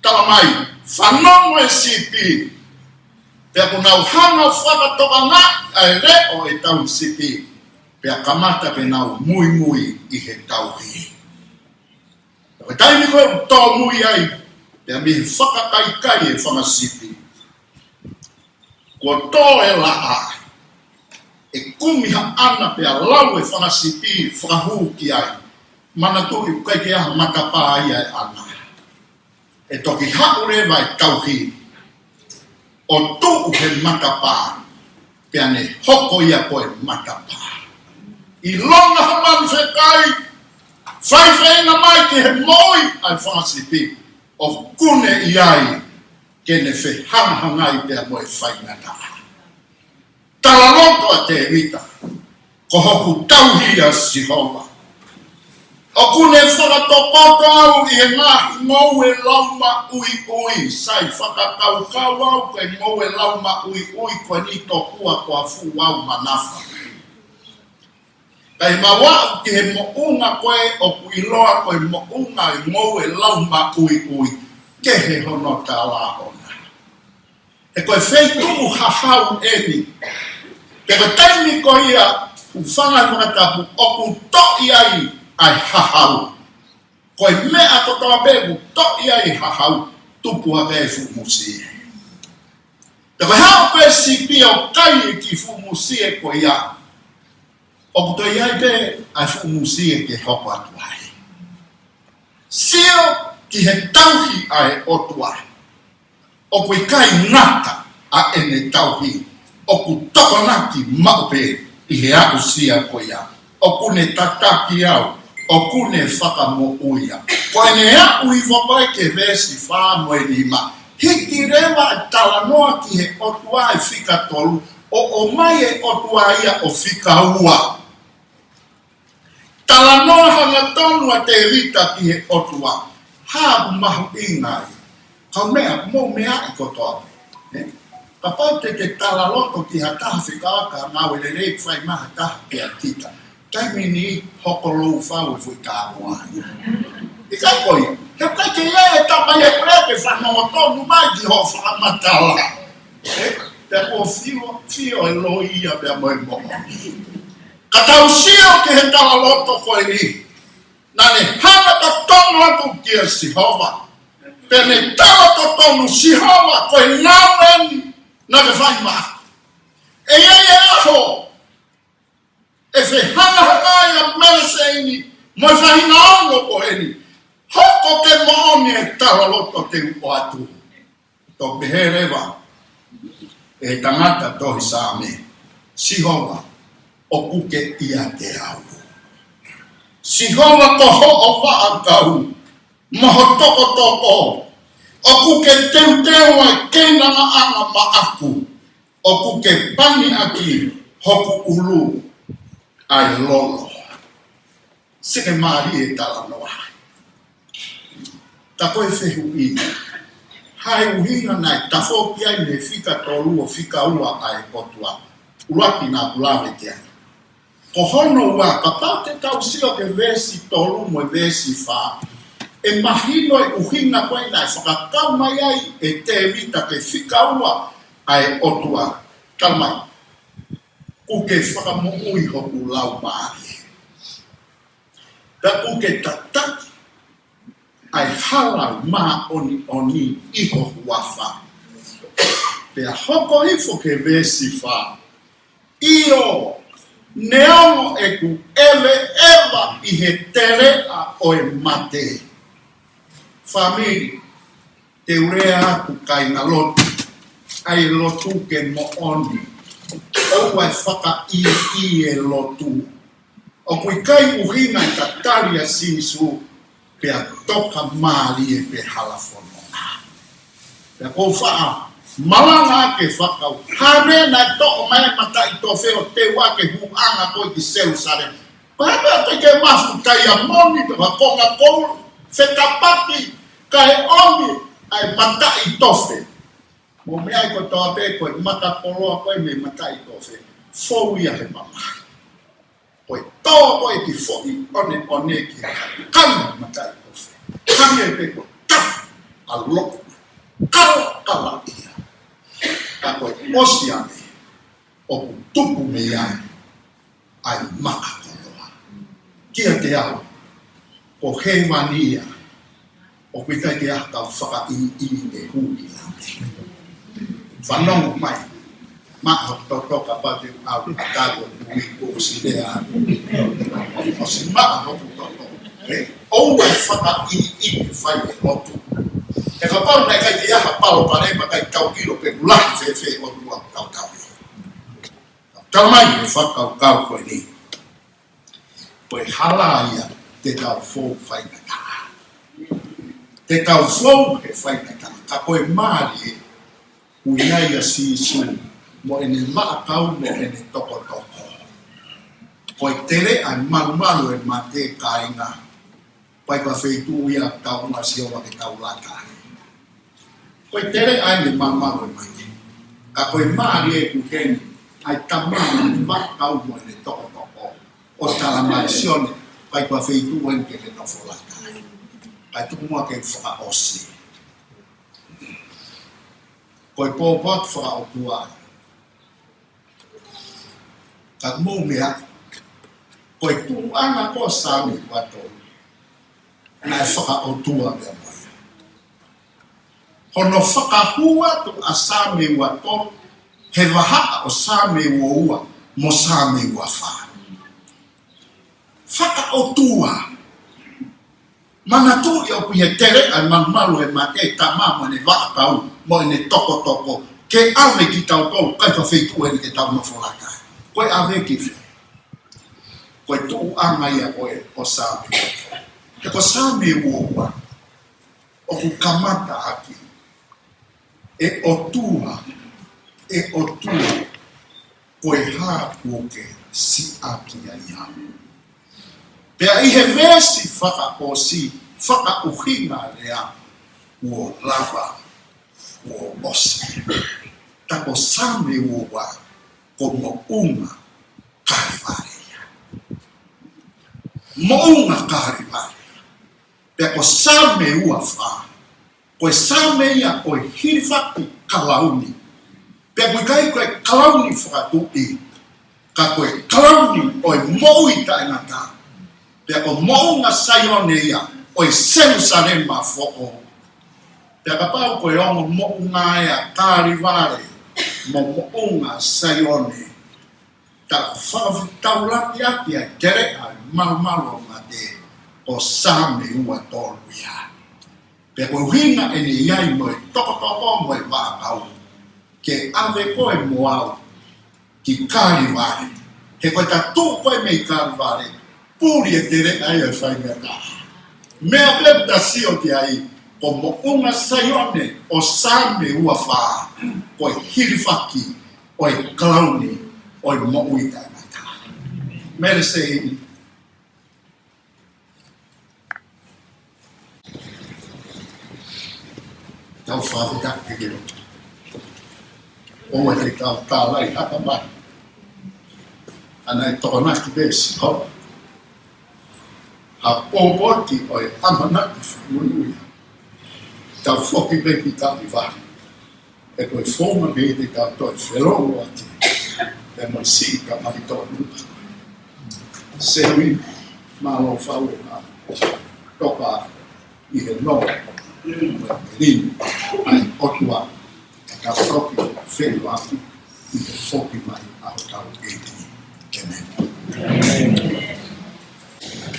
Talamai, fanongo e sipi. Pea kuo nau hanga ʻo fakatokangaʻi ʻa e leʻo ʻo e tauhi sipi. Pea kamata ke nau muimui ʻi he tauhi. Ko e taimi ko ē ʻoku tōmui ai, pea mei he fakakaikai e fanga sipi, kuo tō e laʻā, ʻe kumi haʻana pea lau e fanga sipi fakahū ki ai. Manatuʻi ʻoku ʻikai ke ʻi ai ha matapā ia ʻaʻana. ʻE toki haʻu leva e tauhi ʻo tuʻu he matapā, pea ne hoko ia ko e matapā. ʻIlonga ha manu fekai, faifeinga mai ki he moʻui ʻa e fanga sipi, ʻoku ne ʻi ai ke ne fehangahangai pea mo e faingataʻa. Talaloto ʻa Tēvita, ko hoku tauhi ʻa Sihova. ʻOku ne fakatokoto au ʻi he ngaahi ngoue laumaʻuiʻui, sai fakakaukau au ko e ngoue laumaʻuiʻui ko eni tokua ko ha fuʻu au manafa. Kae mau aʻu ki he moʻunga ko ē ʻoku ʻiloa ko e moʻunga e ngoue laumaʻuiʻui, kehe hono tala ʻona. He ko e feituʻu hahau eni. Pea ko e taimi ko ia ʻoku fanga he fakatapu ʻoku toʻi ai ʻa e hahau. Ko e meʻa kotoa pē ʻoku toʻi ai e hahau, tupu hake e fuʻu musie. Pea ko e haʻu pē sipi ʻo kai e kiʻi fuʻu musie ko ia, ʻoku toe ʻi ai pē ʻa e fuʻu musie ke hoko atu ai. Sio ki he tauhi ʻa e ʻOtua. ʻOku ʻikai ngata ʻa ʻene tauhi, ʻoku tokonaki maʻu pē ʻi he aʻusia ko ia. ʻOku ne tataki au, ʻoku ne fakamoʻui au. Ko ʻene aʻu hifo ko ē ki he veesi fā mo e nima, hiki leva e talanoa ki he ʻOtua ʻi he fika tolu, ʻo ʻomai e ʻOtua ia ʻo fika ua. Talanoa hangatonu ʻa Tēvita ki he ʻOtua. Hā ʻoku mahuʻinga ai? Kau meʻa, mou meʻa ʻi kotoa. Ē? Kapau te te talaloto ki ha taha fekauʻaki ha ngāue lelei fai mai ha taha kia kita, taimi ni hoko lou fau e fuʻu tāmoa. ʻIkai ko ia. He ʻikai ke ʻi ai e tama ia ko ē ke fanongo tonu mai ki hoʻo fakamatala. Ē? Te ko fio, fio e loi ia pea mo e moʻoni. Ka tau sio ki he talaloto ko eni. Naʻa ne hanga totonu atu kia Sihova. Pea ne tala totonu Sihova ko e ngāue eni naʻa ke fai maʻaku. ʻE ʻi ai e ʻaho ʻe fehangahangai ʻa Meleseini mo e faʻahinga ono ko eni. Hoko ke moʻoni e talaloto te u ʻoatu. Toki pehē leva ʻe he tangata tohi Saame, Sihova, ʻoku ke ʻiate au. Sihova ko hoʻo vaʻakau mo ho tokotoko, ʻoku ke teuteu ʻa e keinangaʻanga maʻaku, ʻoku ke pani ʻaki hoku ʻulu ʻa e lolo. Sike mālie e talanoa. Ka ko e fehuʻi, ʻa e ʻuhinga naʻe tafoki ai mei he fika tolu ʻo fika ua ʻa e ʻOtua. ʻUluaki naʻa ku lave ki ai. Ko hono ua, kapau te tau sio ki he veesi tolu mo e veesi fā, ʻe mahino e ʻuhinga ko ē naʻe fakakau mai ai ʻe Tēvita ki he fika ua ʻa e ʻOtua. Tala mai, ʻoku ke fakamoʻui hoku laumālie. Pea ʻoku ke tataki ʻa e hala māʻoniʻoni ʻi ho huafa. Pea hoko hifo ki he veesi fā. ʻIo, neongo ʻeku ʻeveʻeva ʻi he teleʻa ʻo e mate. Fāmili, te u lea atu kāinga lotu, ʻa e lotu ke moʻoni. ʻOua ʻe fakaʻiʻi e lotu. ʻOku ʻikai ʻuhinga e tatali ʻa Sīsū pea toka mālie pē hala fononga. Pea ʻoku ou faʻa malanga ke fakau. Hane naʻe toʻo mai e mataʻitofe ʻo teu ʻaki e hūʻanga ko ē ki Selūsalema. Pea pea te ke mafu taiamoni pe ko ha konga koula, fetapaki, kae ʻomi ʻa e mataʻitofe. Mou meʻa ʻi kotoa pē ko e mata koloa ko ē mei he mataʻitofe. Fou ia he mamahi. Ko e tō ko ē ki foʻi ʻoneʻone ki he kanga mataʻitofe. Hangē pē ko e tafu ʻa loʻu. Kala, kala ia. Ka ko e ʻosi ange, ʻoku tupu mei ai ʻa e maka koloa. Kiate au, ko hēvani ia, ʻoku ʻikai ke ʻi ai ha kau fakaʻiʻi ʻe hū ki langi. Fanongo mai, maʻa hoku toto kapau te u ʻalu ʻo tali ʻo kui ko ʻosi lea. ʻOsi maʻa hoku toto. Ē, ʻoua ʻe fakaʻiʻi ʻe fai e lotu. He kapau naʻe ʻikai ke ʻi ai ha palopalema, ʻikai tau ʻilo pe ʻoku lahi fēfē ʻOtua ʻoku tau tau. Tala mai e fakakaukau ko eni. Ko e hala ia te tau fou faingataʻa. Te tau fou he faingataʻa. Ka ko e mālie, ʻoku ʻi ai ʻa Sīsū mo ʻene vaʻakau mo ʻene tokotoko. Ko e teleʻa e malumalu e mate, kāinga. Pea ko e feituʻu ia ʻoku tau ʻoange ʻa Sihova ke tau lata ai. Ko e teleʻa e malumalu e mate. Ka ko e mālie ʻoku ʻi heni ʻa e Tamai mo ʻene vaʻakau mo ʻene tokotoko. ʻO tala mai Sione, pea ko e feituʻu eni ke ke nofo lata ai. Kae tuku muʻa ke fakaʻosi. Ko e pōpoaki fakaʻotua. Ka mou meʻa, ko e tuʻuʻanga ko ē ʻo Saame ua tolu, naʻe fakaʻotua meʻa mai. Hono fakahū atu ʻa Saame ua tolu, he vahaʻa ʻo Saame ua ua mo Saame ua fā. Fakaʻotua. Manatuʻi ʻoku ʻi he teleʻa e malumalu e mate, Tamai mo ʻene vaʻakau mo ʻene tokotoko ke ʻave kitautolu, ʻikai ko ha feituʻu eni ke tau nofo lata ai. Ko e ʻave ki fē? Ko e tuʻuʻanga ia ko ē ʻo Saame. He ko Saame ua ua ʻoku kamata ʻaki, ʻE ʻOtua, ʻe ʻOtua, ko e hā kuo ke siʻaki ai au? Pea ʻi he veesi fakaʻosi, fakaʻuhinga lea, kuo lava ʻosi. Ka ko Saame ua ua, ko Moʻunga Kalevale ia. Moʻunga Kalevale. Pea ko Saame ua fā, ko e Saame ia ʻo e hilifaki kalauni. Pea ʻoku ʻikai ko e kalauni fakatuʻi, ka ko e kalauni ʻo e moʻui taʻengata. Pea ko Moʻunga Saione ia ʻo e Selusalema foʻou. Pea kapau ko e ongo moʻunga ʻa Kalevale mo Moʻunga Saione, ka fakafetaulaki ʻaki ʻa e teleʻa ʻo e malumalu ʻo mate, ko Saame ua tolu ia. Pea ko e ʻuhinga ʻene ʻi ai mo e tokotoko mo e vaʻakau, ke ʻave koe mo au ki Kalevale. He ko e tau tuʻu ko ē mei Kalevale, puli e teleʻa ia ʻo e faingataʻa. Meʻa pē ʻoku ta sio ki ai, ko Moʻunga Saione ʻo Saame ua fā, ko e hilifaki ʻo e kalauni ʻo e moʻui taʻengata. Mele sei. Tau fakafetaʻi ki he ʻOtua. ʻOua te tau tālai haka mai. ʻA ia ʻe tokonaki pē Sihova ha pōpoaki ʻo e ʻamanaki fakamonūʻia. Tau foki pē ki Kalevale. He ko e founga pē te tau toe felōngoaki, pea mo e siʻi ka mai tō nuka. Sewi, mālō fau e mā. Toka ʻi he nō, mo e lini, ʻa e ʻOtua, ka tau toki feʻiloaki ʻi he foki mai ʻa hotau ʻEiki. ʻĒmeni.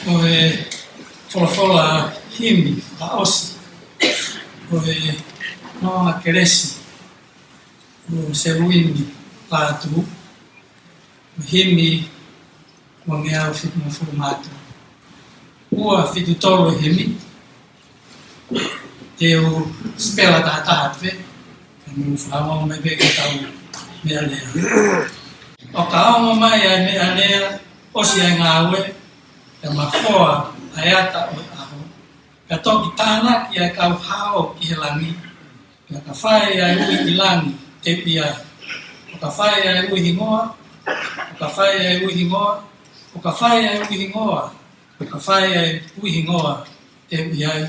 Ko e folofola himi fakaʻosi ʻo e Nōnga Kelesi, ko Seluini Lātū, ko e himi uangeau fitungofulu mā tolu. Ua fitu tolu e himi, te u sipela tahataha pē, ka mou fakaongo mai pē ki heʻetau meʻalea. ʻO ka ongo mai ʻa e meʻalea, ʻosi ʻa e ngāue, pea mafoa ʻa e ata ʻo e ʻaho, ka toki tānaki ʻa e kau hao ki he langi, pea ka fai ʻa e ui ʻi langi, te u ʻi ai. ʻO ka fai ʻa e ui hingoa, ʻo ka fai ʻa e ui hingoa, ʻo ka fai ʻa e ui hingoa, ʻo ka fai ʻa e ui hingoa, te u ʻi ai.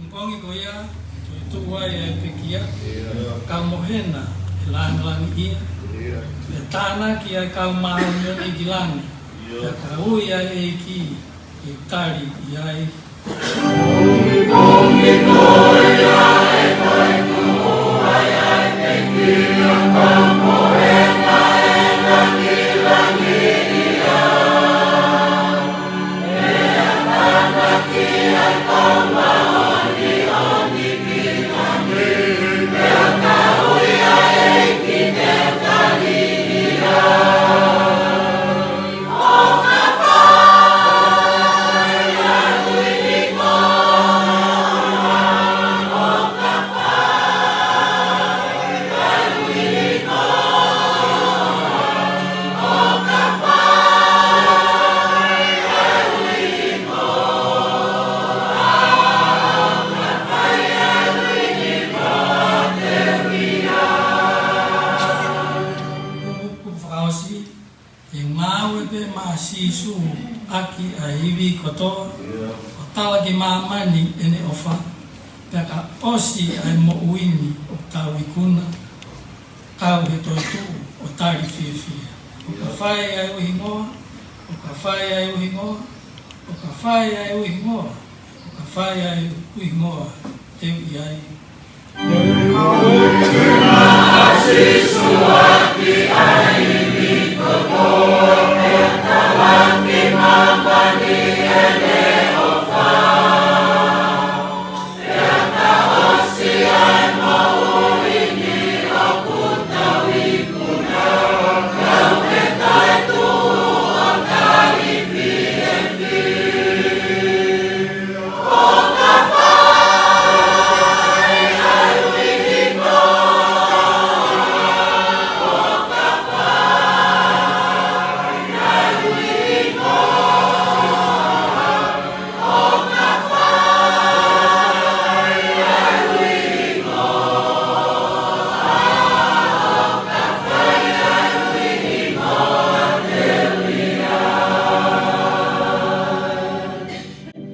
Pongipongi ko ia, toe tuʻu ai ʻa e pekia, ʻio, ka mohena ʻe langilangiʻia, ʻio, pea tānaki ʻa e kau māʻoniʻoni ki langi, ʻio, pea ka ui ʻa e ʻEiki, ke tali ʻi ai. Pongipongi ko ia, ʻe toe tuʻu ai ʻa e pekia, ka mohena ʻe langilangiʻia. kotoa, ʻo tala ki māmani ʻene ʻofa, pea ka ʻosi ʻa e moʻui ni ʻoku tau ikuna, kau he toetuʻu ʻo tali fiefia. ʻO ka fai ʻa e ʻuhingoa, ʻo ka fai ʻa e ʻuhingoa, ʻo ka fai ʻa e ʻuhingoa, ʻo ka fai ʻa e ʻuhingoa, te u ʻi ai.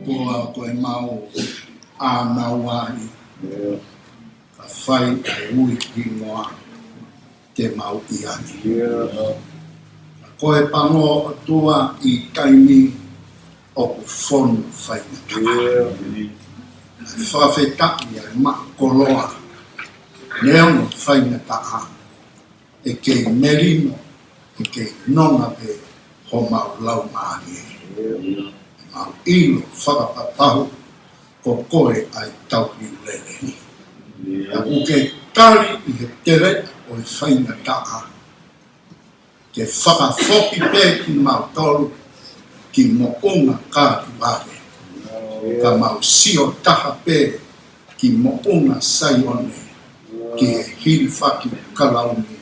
Koa ko e mau ʻa naua ni, ka fai ʻa e ʻuhingoa te mau ʻi ai. Ko e pango ʻOtua ʻi taimi ʻoku fonu faingataʻa. Fakafetaʻi ʻa e maʻu koloa, neongo faingataʻa, ʻe kei melino, ʻe kei nonga pē homau laumālie. Mau ʻilo fakapapau ko koe ʻa e tauhi lelei. ʻOku ke tali ʻi he tele ʻo e faingataʻa, ke fakafoki pē kimautolu ki moʻunga Kalevale. Ka mau sio taha pē ki moʻunga Saione, ki he hilifaki kalauni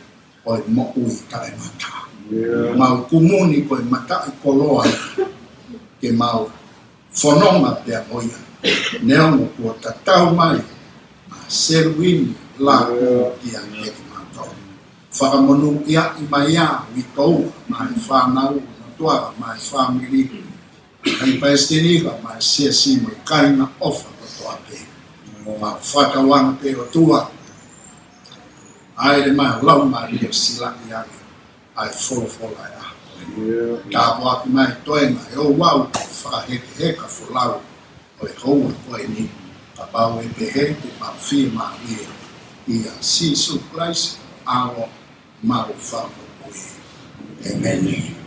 ʻo e moʻui taʻengata. Mau kumuni ko e mataʻikoloa ke mau fononga pea mo ia. Neongo kuo tatau mai ʻa Seluini Lātū kiate kimautolu. Fakamonūʻiaʻi mai ʻa Vitoua, mo e fānau, mo Tuala, mo e fāmili, ʻa e palesiteni mo e siasi mo e kāinga ʻofa kotoa pē. Mau fakatauange pē ʻOtua, ʻai le mau laumālie silaʻi ange ʻa e folofola ʻa e ʻaho ko eni. Tāpuaki mai toenga ʻe ouau fakahekeheka folau ʻo e houa ko eni, kapau ʻe pehē te mau fiemālie ʻia Sīsū Kalaisi, ʻAlo, mau Fakamoʻui. ʻĒmeni.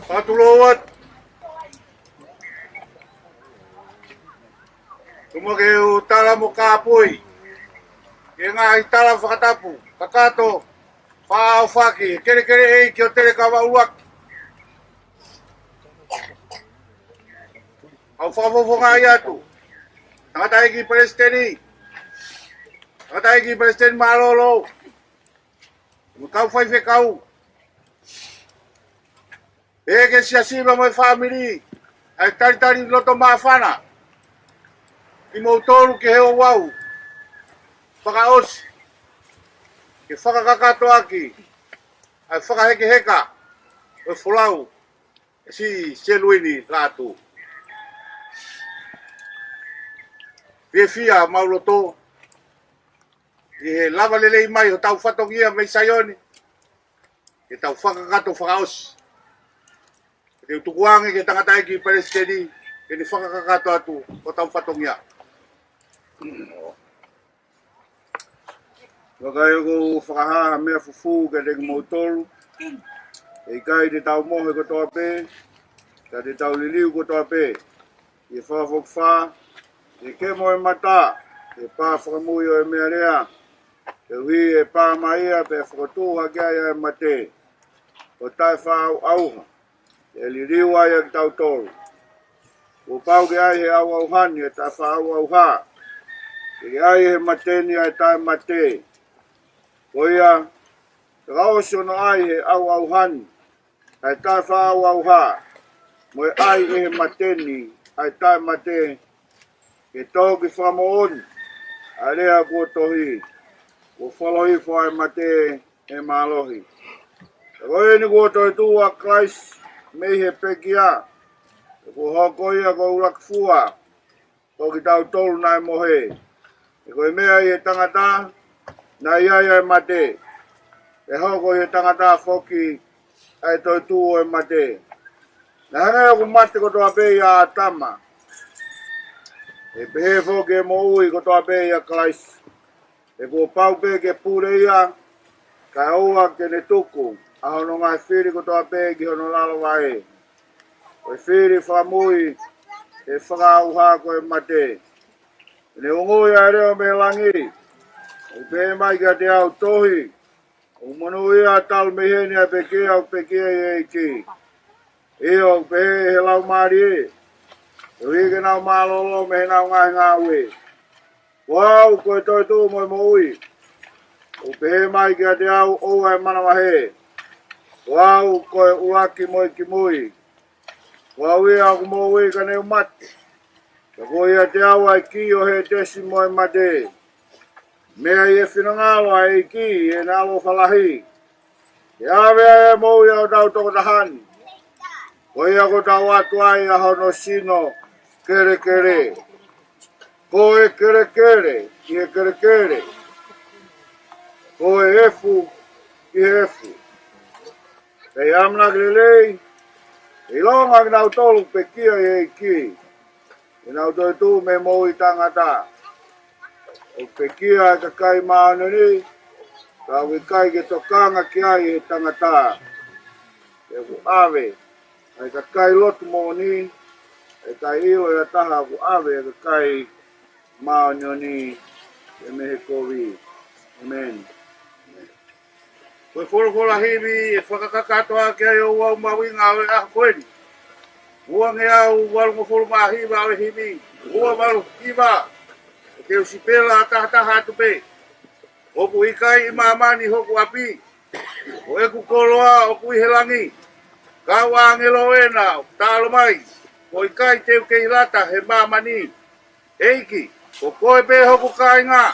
Fakatulou atu. Tuku muʻa ke u tala mo kāpui ki he ngaahi tala fakatapu kakato, fakaʻaufaki, kelekele ʻEiki ʻo Telekava ʻUluaki. ʻOku fakafofongaʻi atu tangataʻeiki palesiteni, tangataʻeiki palesiteni mālōlō, mo e kau faifekau, pehē ki he siasi mo e fāmili, ʻa e talitali loto māfana, kimoutolu ki he ouau fakaʻosi, ke fakakakato ʻaki ʻa e fakahekeheka ʻo e folau ʻa Siʻi Seluini Lātū. Fiefia homau loto ʻi he lava lelei mai hotau fatongia mei Saione, ke tau fakakakato fakaʻosi. Te u tukuange ki he tangataʻeiki palesiteni ke ne fakakakato atu hotau fatongia. Vakai, ʻoku ou fakahā ha meʻa fufū kiate kimoutolu. ʻE ʻikai te tau mohe kotoa pē, ka te tau liliu kotoa pē ʻi he fakafokifā, ʻi he kemo ʻo e mata, ʻi he pā fakamui ʻo e meʻalea, koeʻuhi ʻe pā mai ia pea fokotuʻu hake ai ʻa e mate ʻo taʻefakaʻauʻauha, ʻe liliu ai ʻa kitautolu. Kuo pau ke ʻi ai he ʻauʻauha ni ʻa e taʻefakaʻauʻauha, ke ʻi ai he mate ni ʻa e taʻemate. Ko ia, fakaʻosi hono ʻi ai he ʻauʻauha ni ʻa e taʻefakaʻauʻauha, mo e ʻi ai he mate ni ʻa e taʻemate, ke toki fakamoʻoni ʻa e lea kuo tohi, kuo folo hifo ʻa e mate ʻe mālohi. Ko eni kuo toetuʻu ʻa Kalaisi mei he pekia, kuo hoko ia ko e ʻuluaki fua ʻo kitautolu naʻe mohe. He ko e meʻa ʻi he tangata naʻe ʻi ai ʻa e mate, ʻe hoko ʻi he tangata foki ʻa e toetuʻu ʻo e mate. Naʻe hangē ʻoku mate kotoa pē ʻia ʻĀtama, ʻe pehē foki ʻe moʻui kotoa pē ʻia Kalaisi. He kuo pau pē ke pule ia, kae ʻoua ke ne tuku ʻa hono ngaahi fili kotoa pē ki hono lalo vaʻe, ko e fili fakamui ʻe fakaʻauha ko e mate. Ne u ongoʻi ʻa e leʻo mei langi, ʻoku pehē mai kiate au, Tohi, ʻoku monūʻia talu mei heni ʻa e pekia ʻoku pekia ʻi he ʻEiki, ʻio, ʻoku pehē ʻe he laumālie, koeʻuhi ke nau mālōlō mei heʻenau ngaahi ngāue. Ko au ko e toetuʻu mo e moʻui. ʻOku pehē mai kiate au, ʻOua ʻe manavahē. Ko au ko e ʻuluaki mo e kimui. Ko au ia ʻoku moʻui ka ne u mate, ka ko ia ʻiate au ʻa e kī ʻo Hētesi mo e mate. Meʻa ʻi he finangalo ʻa e ʻEiki ʻi heʻene ʻaloʻofa lahi, ke ʻave ʻa e moʻui ʻa hotau tokotaha ni, ko ia kuo tau ʻatu ai ʻa hono sino kelekele. Ko e kelekele ʻi he kelekele, ko e efu ʻi he efu. Pea ʻamanaki lelei, ʻilonga kinautolu pekia ʻi he ʻEiki, ʻenau toetuʻu mei he moʻui taʻengata. ʻOku pekia ʻa e kakai māʻoniʻoni, ka ʻoku ʻikai ke tokanga ki ai ʻe he tangata. Pea ʻoku ʻave ʻa e kakai lotu moʻoni, ʻe ʻikai ʻilo ʻe ha taha ʻoku ʻave ʻa e kakai māʻoniʻoni mei he kovi. ʻĒmeni. Ko e folofola himi ʻe fakakakato ʻaki ai ʻa e ouau mahuʻinga ʻo e ʻaho ko eni. Uangeau valungofulu mā hiva ʻo e himi, ua valu hiva. ʻOku ou sipela tahataha atu pē. ʻOku ʻikai ʻi māmani hoku ʻapi, ko ʻeku koloa ʻoku ʻi he langi. Kau ʻāngelo ena ʻoku taʻalo mai, ko e ʻikai te u kei lata he māmani. ʻEiki, ko koe pē hoku kāinga,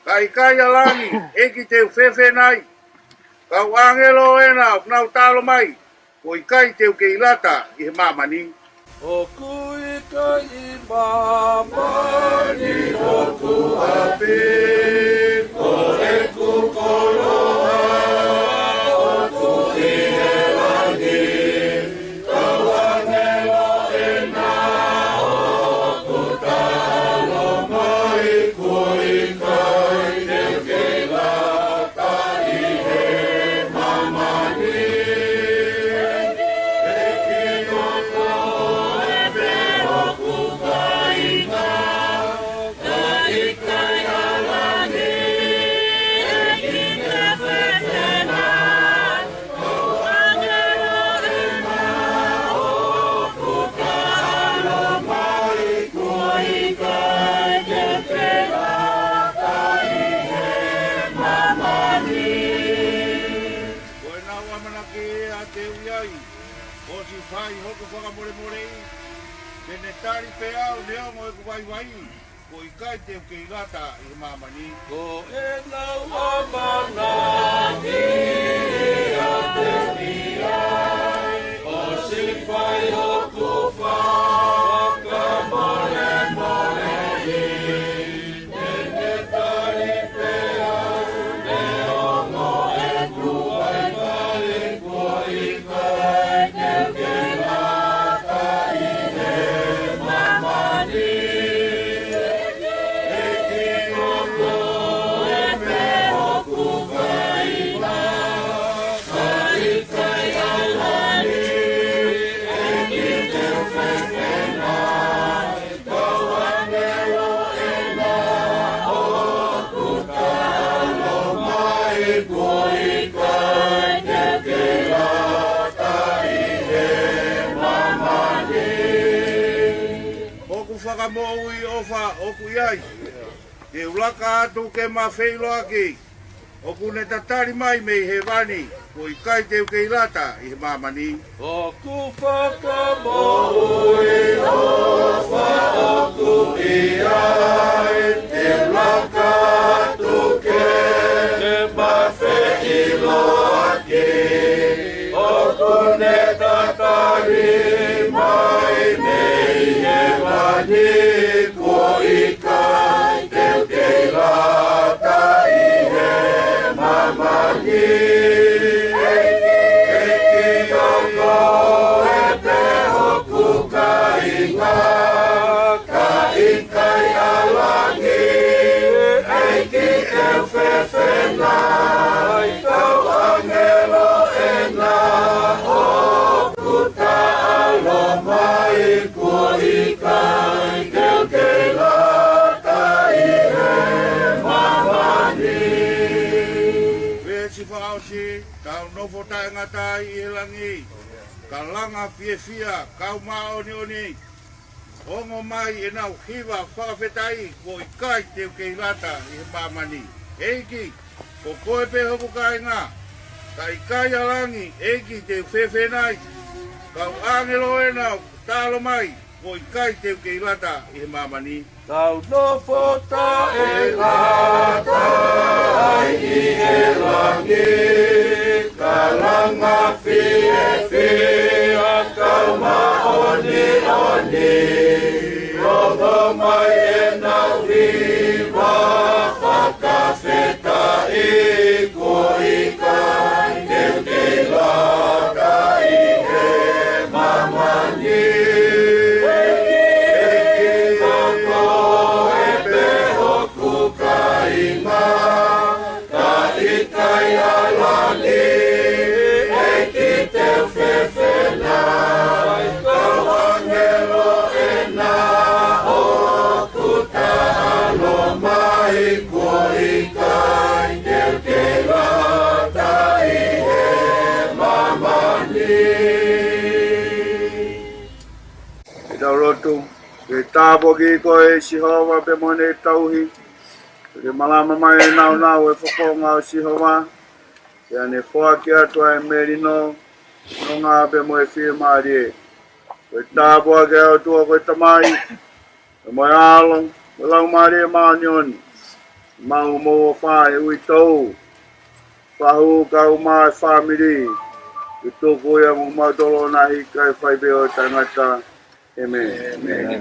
ka ʻikai ʻa langi, ʻEiki, te u fēfē nai? Kau ʻāngelo ena ʻoku nau taʻalo mai, ko e ʻikai te u kei lata ʻi he māmani. ʻOku ʻikai ʻi māmani hoku ʻapi, ko ʻeku koloa ʻoku ʻi he langi. Kau ʻāngelo ena ʻoku taʻalo mai. Te u ʻi ai, ʻosi fai hoku fakamolemoleʻi, te ne tali pē au neongo ʻeku vaivai, kuo ʻikai te u kei lata ʻi he māmani. Ko ʻenau ʻamanaki ʻiate ia, ʻosi fai hoku fakamolemoleʻi, te ne tali pē au neongo ʻeku vaivai, kuo ʻikai te u kei lata ʻi he māmani. ʻEiki, ʻoku ʻoʻou pē hoku kāinga, ka ʻikai ʻa langi, ʻEiki, te u fefeka ai. Kau ʻāngelo ʻena ʻoku taʻalo mai, kuo ʻikai te u kei lata ʻi he māmani. Hoku Fakamoʻui ʻofa ʻoku ʻi ai, te u laka atu ke ma feʻiloaki. ʻOku ne tatali mai mei hēvani, kuo ʻikai te u kei lata ʻi he māmani. Hoku Fakamoʻui ʻofa ʻoku ʻi ai, te u laka atu ke ma feʻiloaki. ʻOku ne tatali mai mei hēvani, kuo ʻikai te u kei lata ʻi he māmani. ʻEiki, ʻoku ʻoʻou pē hoku kāinga, ka ʻikai ʻa langi, ʻEiki, te u fefeka ai. Kau ʻāngelo ʻena ʻoku taʻalo mai, kuo ʻikai te u kei lata ʻi he māmani. Veesi fakaʻosi, tau nofo taʻengata ai ʻi he langi, ka langa fiefia kau māʻoniʻoni. Ongo mai ʻenau hiva fakafetaʻi, kuo ʻikai te u kei lata ʻi he māmani. ʻEiki, ko koe pē hoku kāinga, ka ʻikai ʻa langi, ʻEiki, te u fefeka ai. Kau ʻāngelo ʻena ʻoku taʻalo mai, kuo ʻikai te u kei lata ʻi he māmani. Tau nofo taʻengata ai ʻi he langi, ka langa fiefia kau māʻoniʻoni. Ongo mai ʻenau hiva fakafetaʻi, kuo ʻikai te u kei lata ʻi he māmani. ʻEiki, ko koe pē hoku kāinga, ka ʻikai ʻa langi, ʻEiki, te u fefeka ai. Kau ʻāngelo ʻena ʻoku taʻalo mai, kuo ʻikai te u kei lata ʻi he māmani. Ke tau lotu. Ke tāpuakiʻi koe ʻe Sihova pea mo ʻene tauhi, ke malama mai ʻa e nāunau ʻo e fofonga ʻo Sihova, pea ne foaki atu ʻa e melino, nonga pea mo e fiemālie. Ko e tāpuaki ʻa e ʻOtua ko e Tamai, pea mo e ʻAlo, mo e Laumālie Māʻoniʻoni, ʻoku mau ʻofa ʻi he uitou, fahu kae ʻumaʻā e fāmili, ke tuku ia mo mautolu ʻo nau hiki kae fai pē ʻo taʻengata. ʻĒmeni. ʻĒmeni.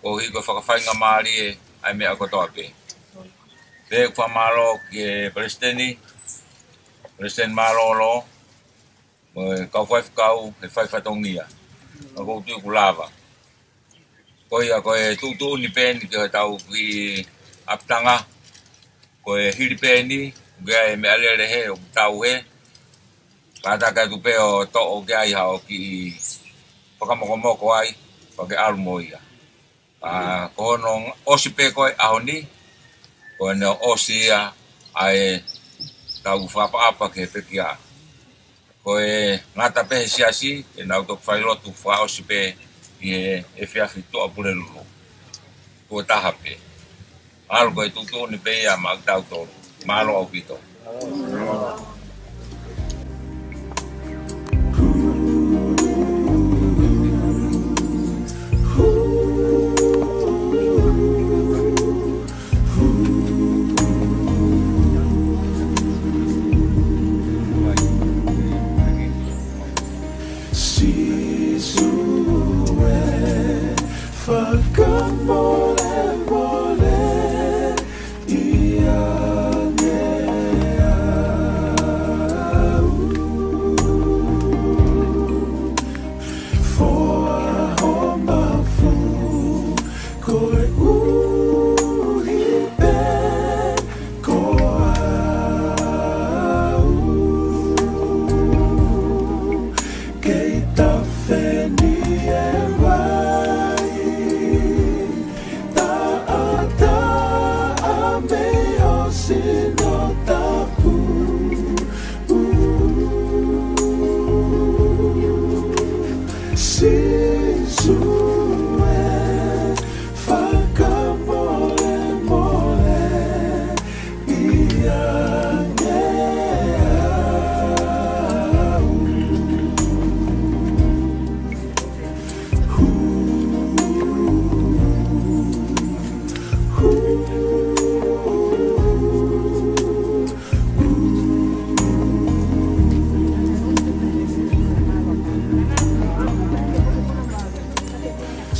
Koeʻuhi ko e fakafaingamālie ʻa e meʻa kotoa pē. Pea ʻoku fakamālō ki he Palesiteni, Palesiteni Mālōlō, mo e kau faifekau he fai fatongia. Ka ʻoku ou tui ʻoku lava. Ko ia ko e tuʻutuʻuni pē eni ki hotau kiʻi ʻapitanga, ko e hili pē eni, ʻoku ʻi ai e meʻalele hē, ʻoku tau hē, kātaki atu pē ʻo toʻo ke ʻai haʻo kiʻi fakamokomoko ai, pea ke ʻalu mo ia. ʻA, ko hono ʻosi pē ko e ʻaho ni, ko ʻene ʻosi ia ʻa e tau fakaʻapaʻapa ki he pekia. Ko e ngata pē he siasi, ke nau toki failotu fakaʻosi pē ʻi he efiafi Tuʻapulelulu. Kuo taha pē. ʻAlu ko e tuʻutuʻuni pē ia maʻa kitautolu. Mālō ʻaupito. Sīsū ē, fakamolemole ʻiate au. Foaki ho mafu koeʻuhi pē ko au. Kei tafe ni e vai, taʻataʻa mei ho sino tapu. Sīsū ē, fakamolemole ʻiate au.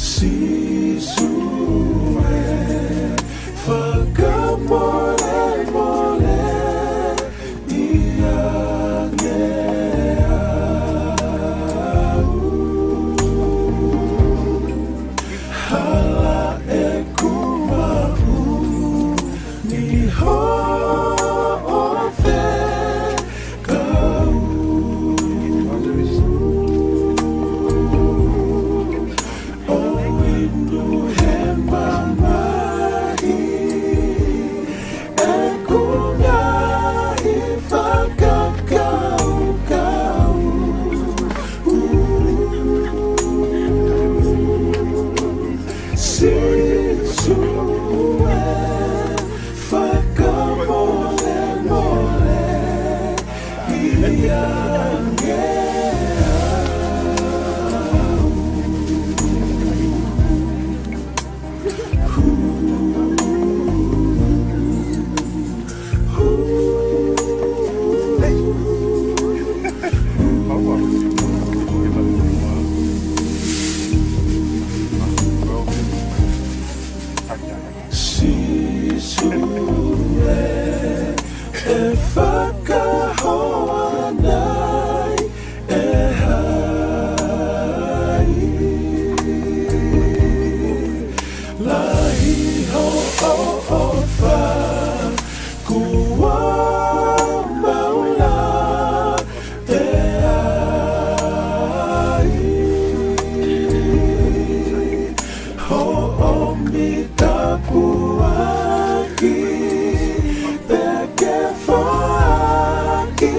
Sīsū ē, fakamolemole ʻiate au. Hala ʻeku maʻu ni hoʻo fekau. ʻO inu he mamahi ʻeku ngaahi fakakaukau. Sīsū ē, fakamolemole ʻiate au. Sīsū ē, ʻe fakahoa nai ʻe hai? Lahi hoʻo ʻofa, kuo mau lave ai. Hoʻo mita puaki pē ke foaki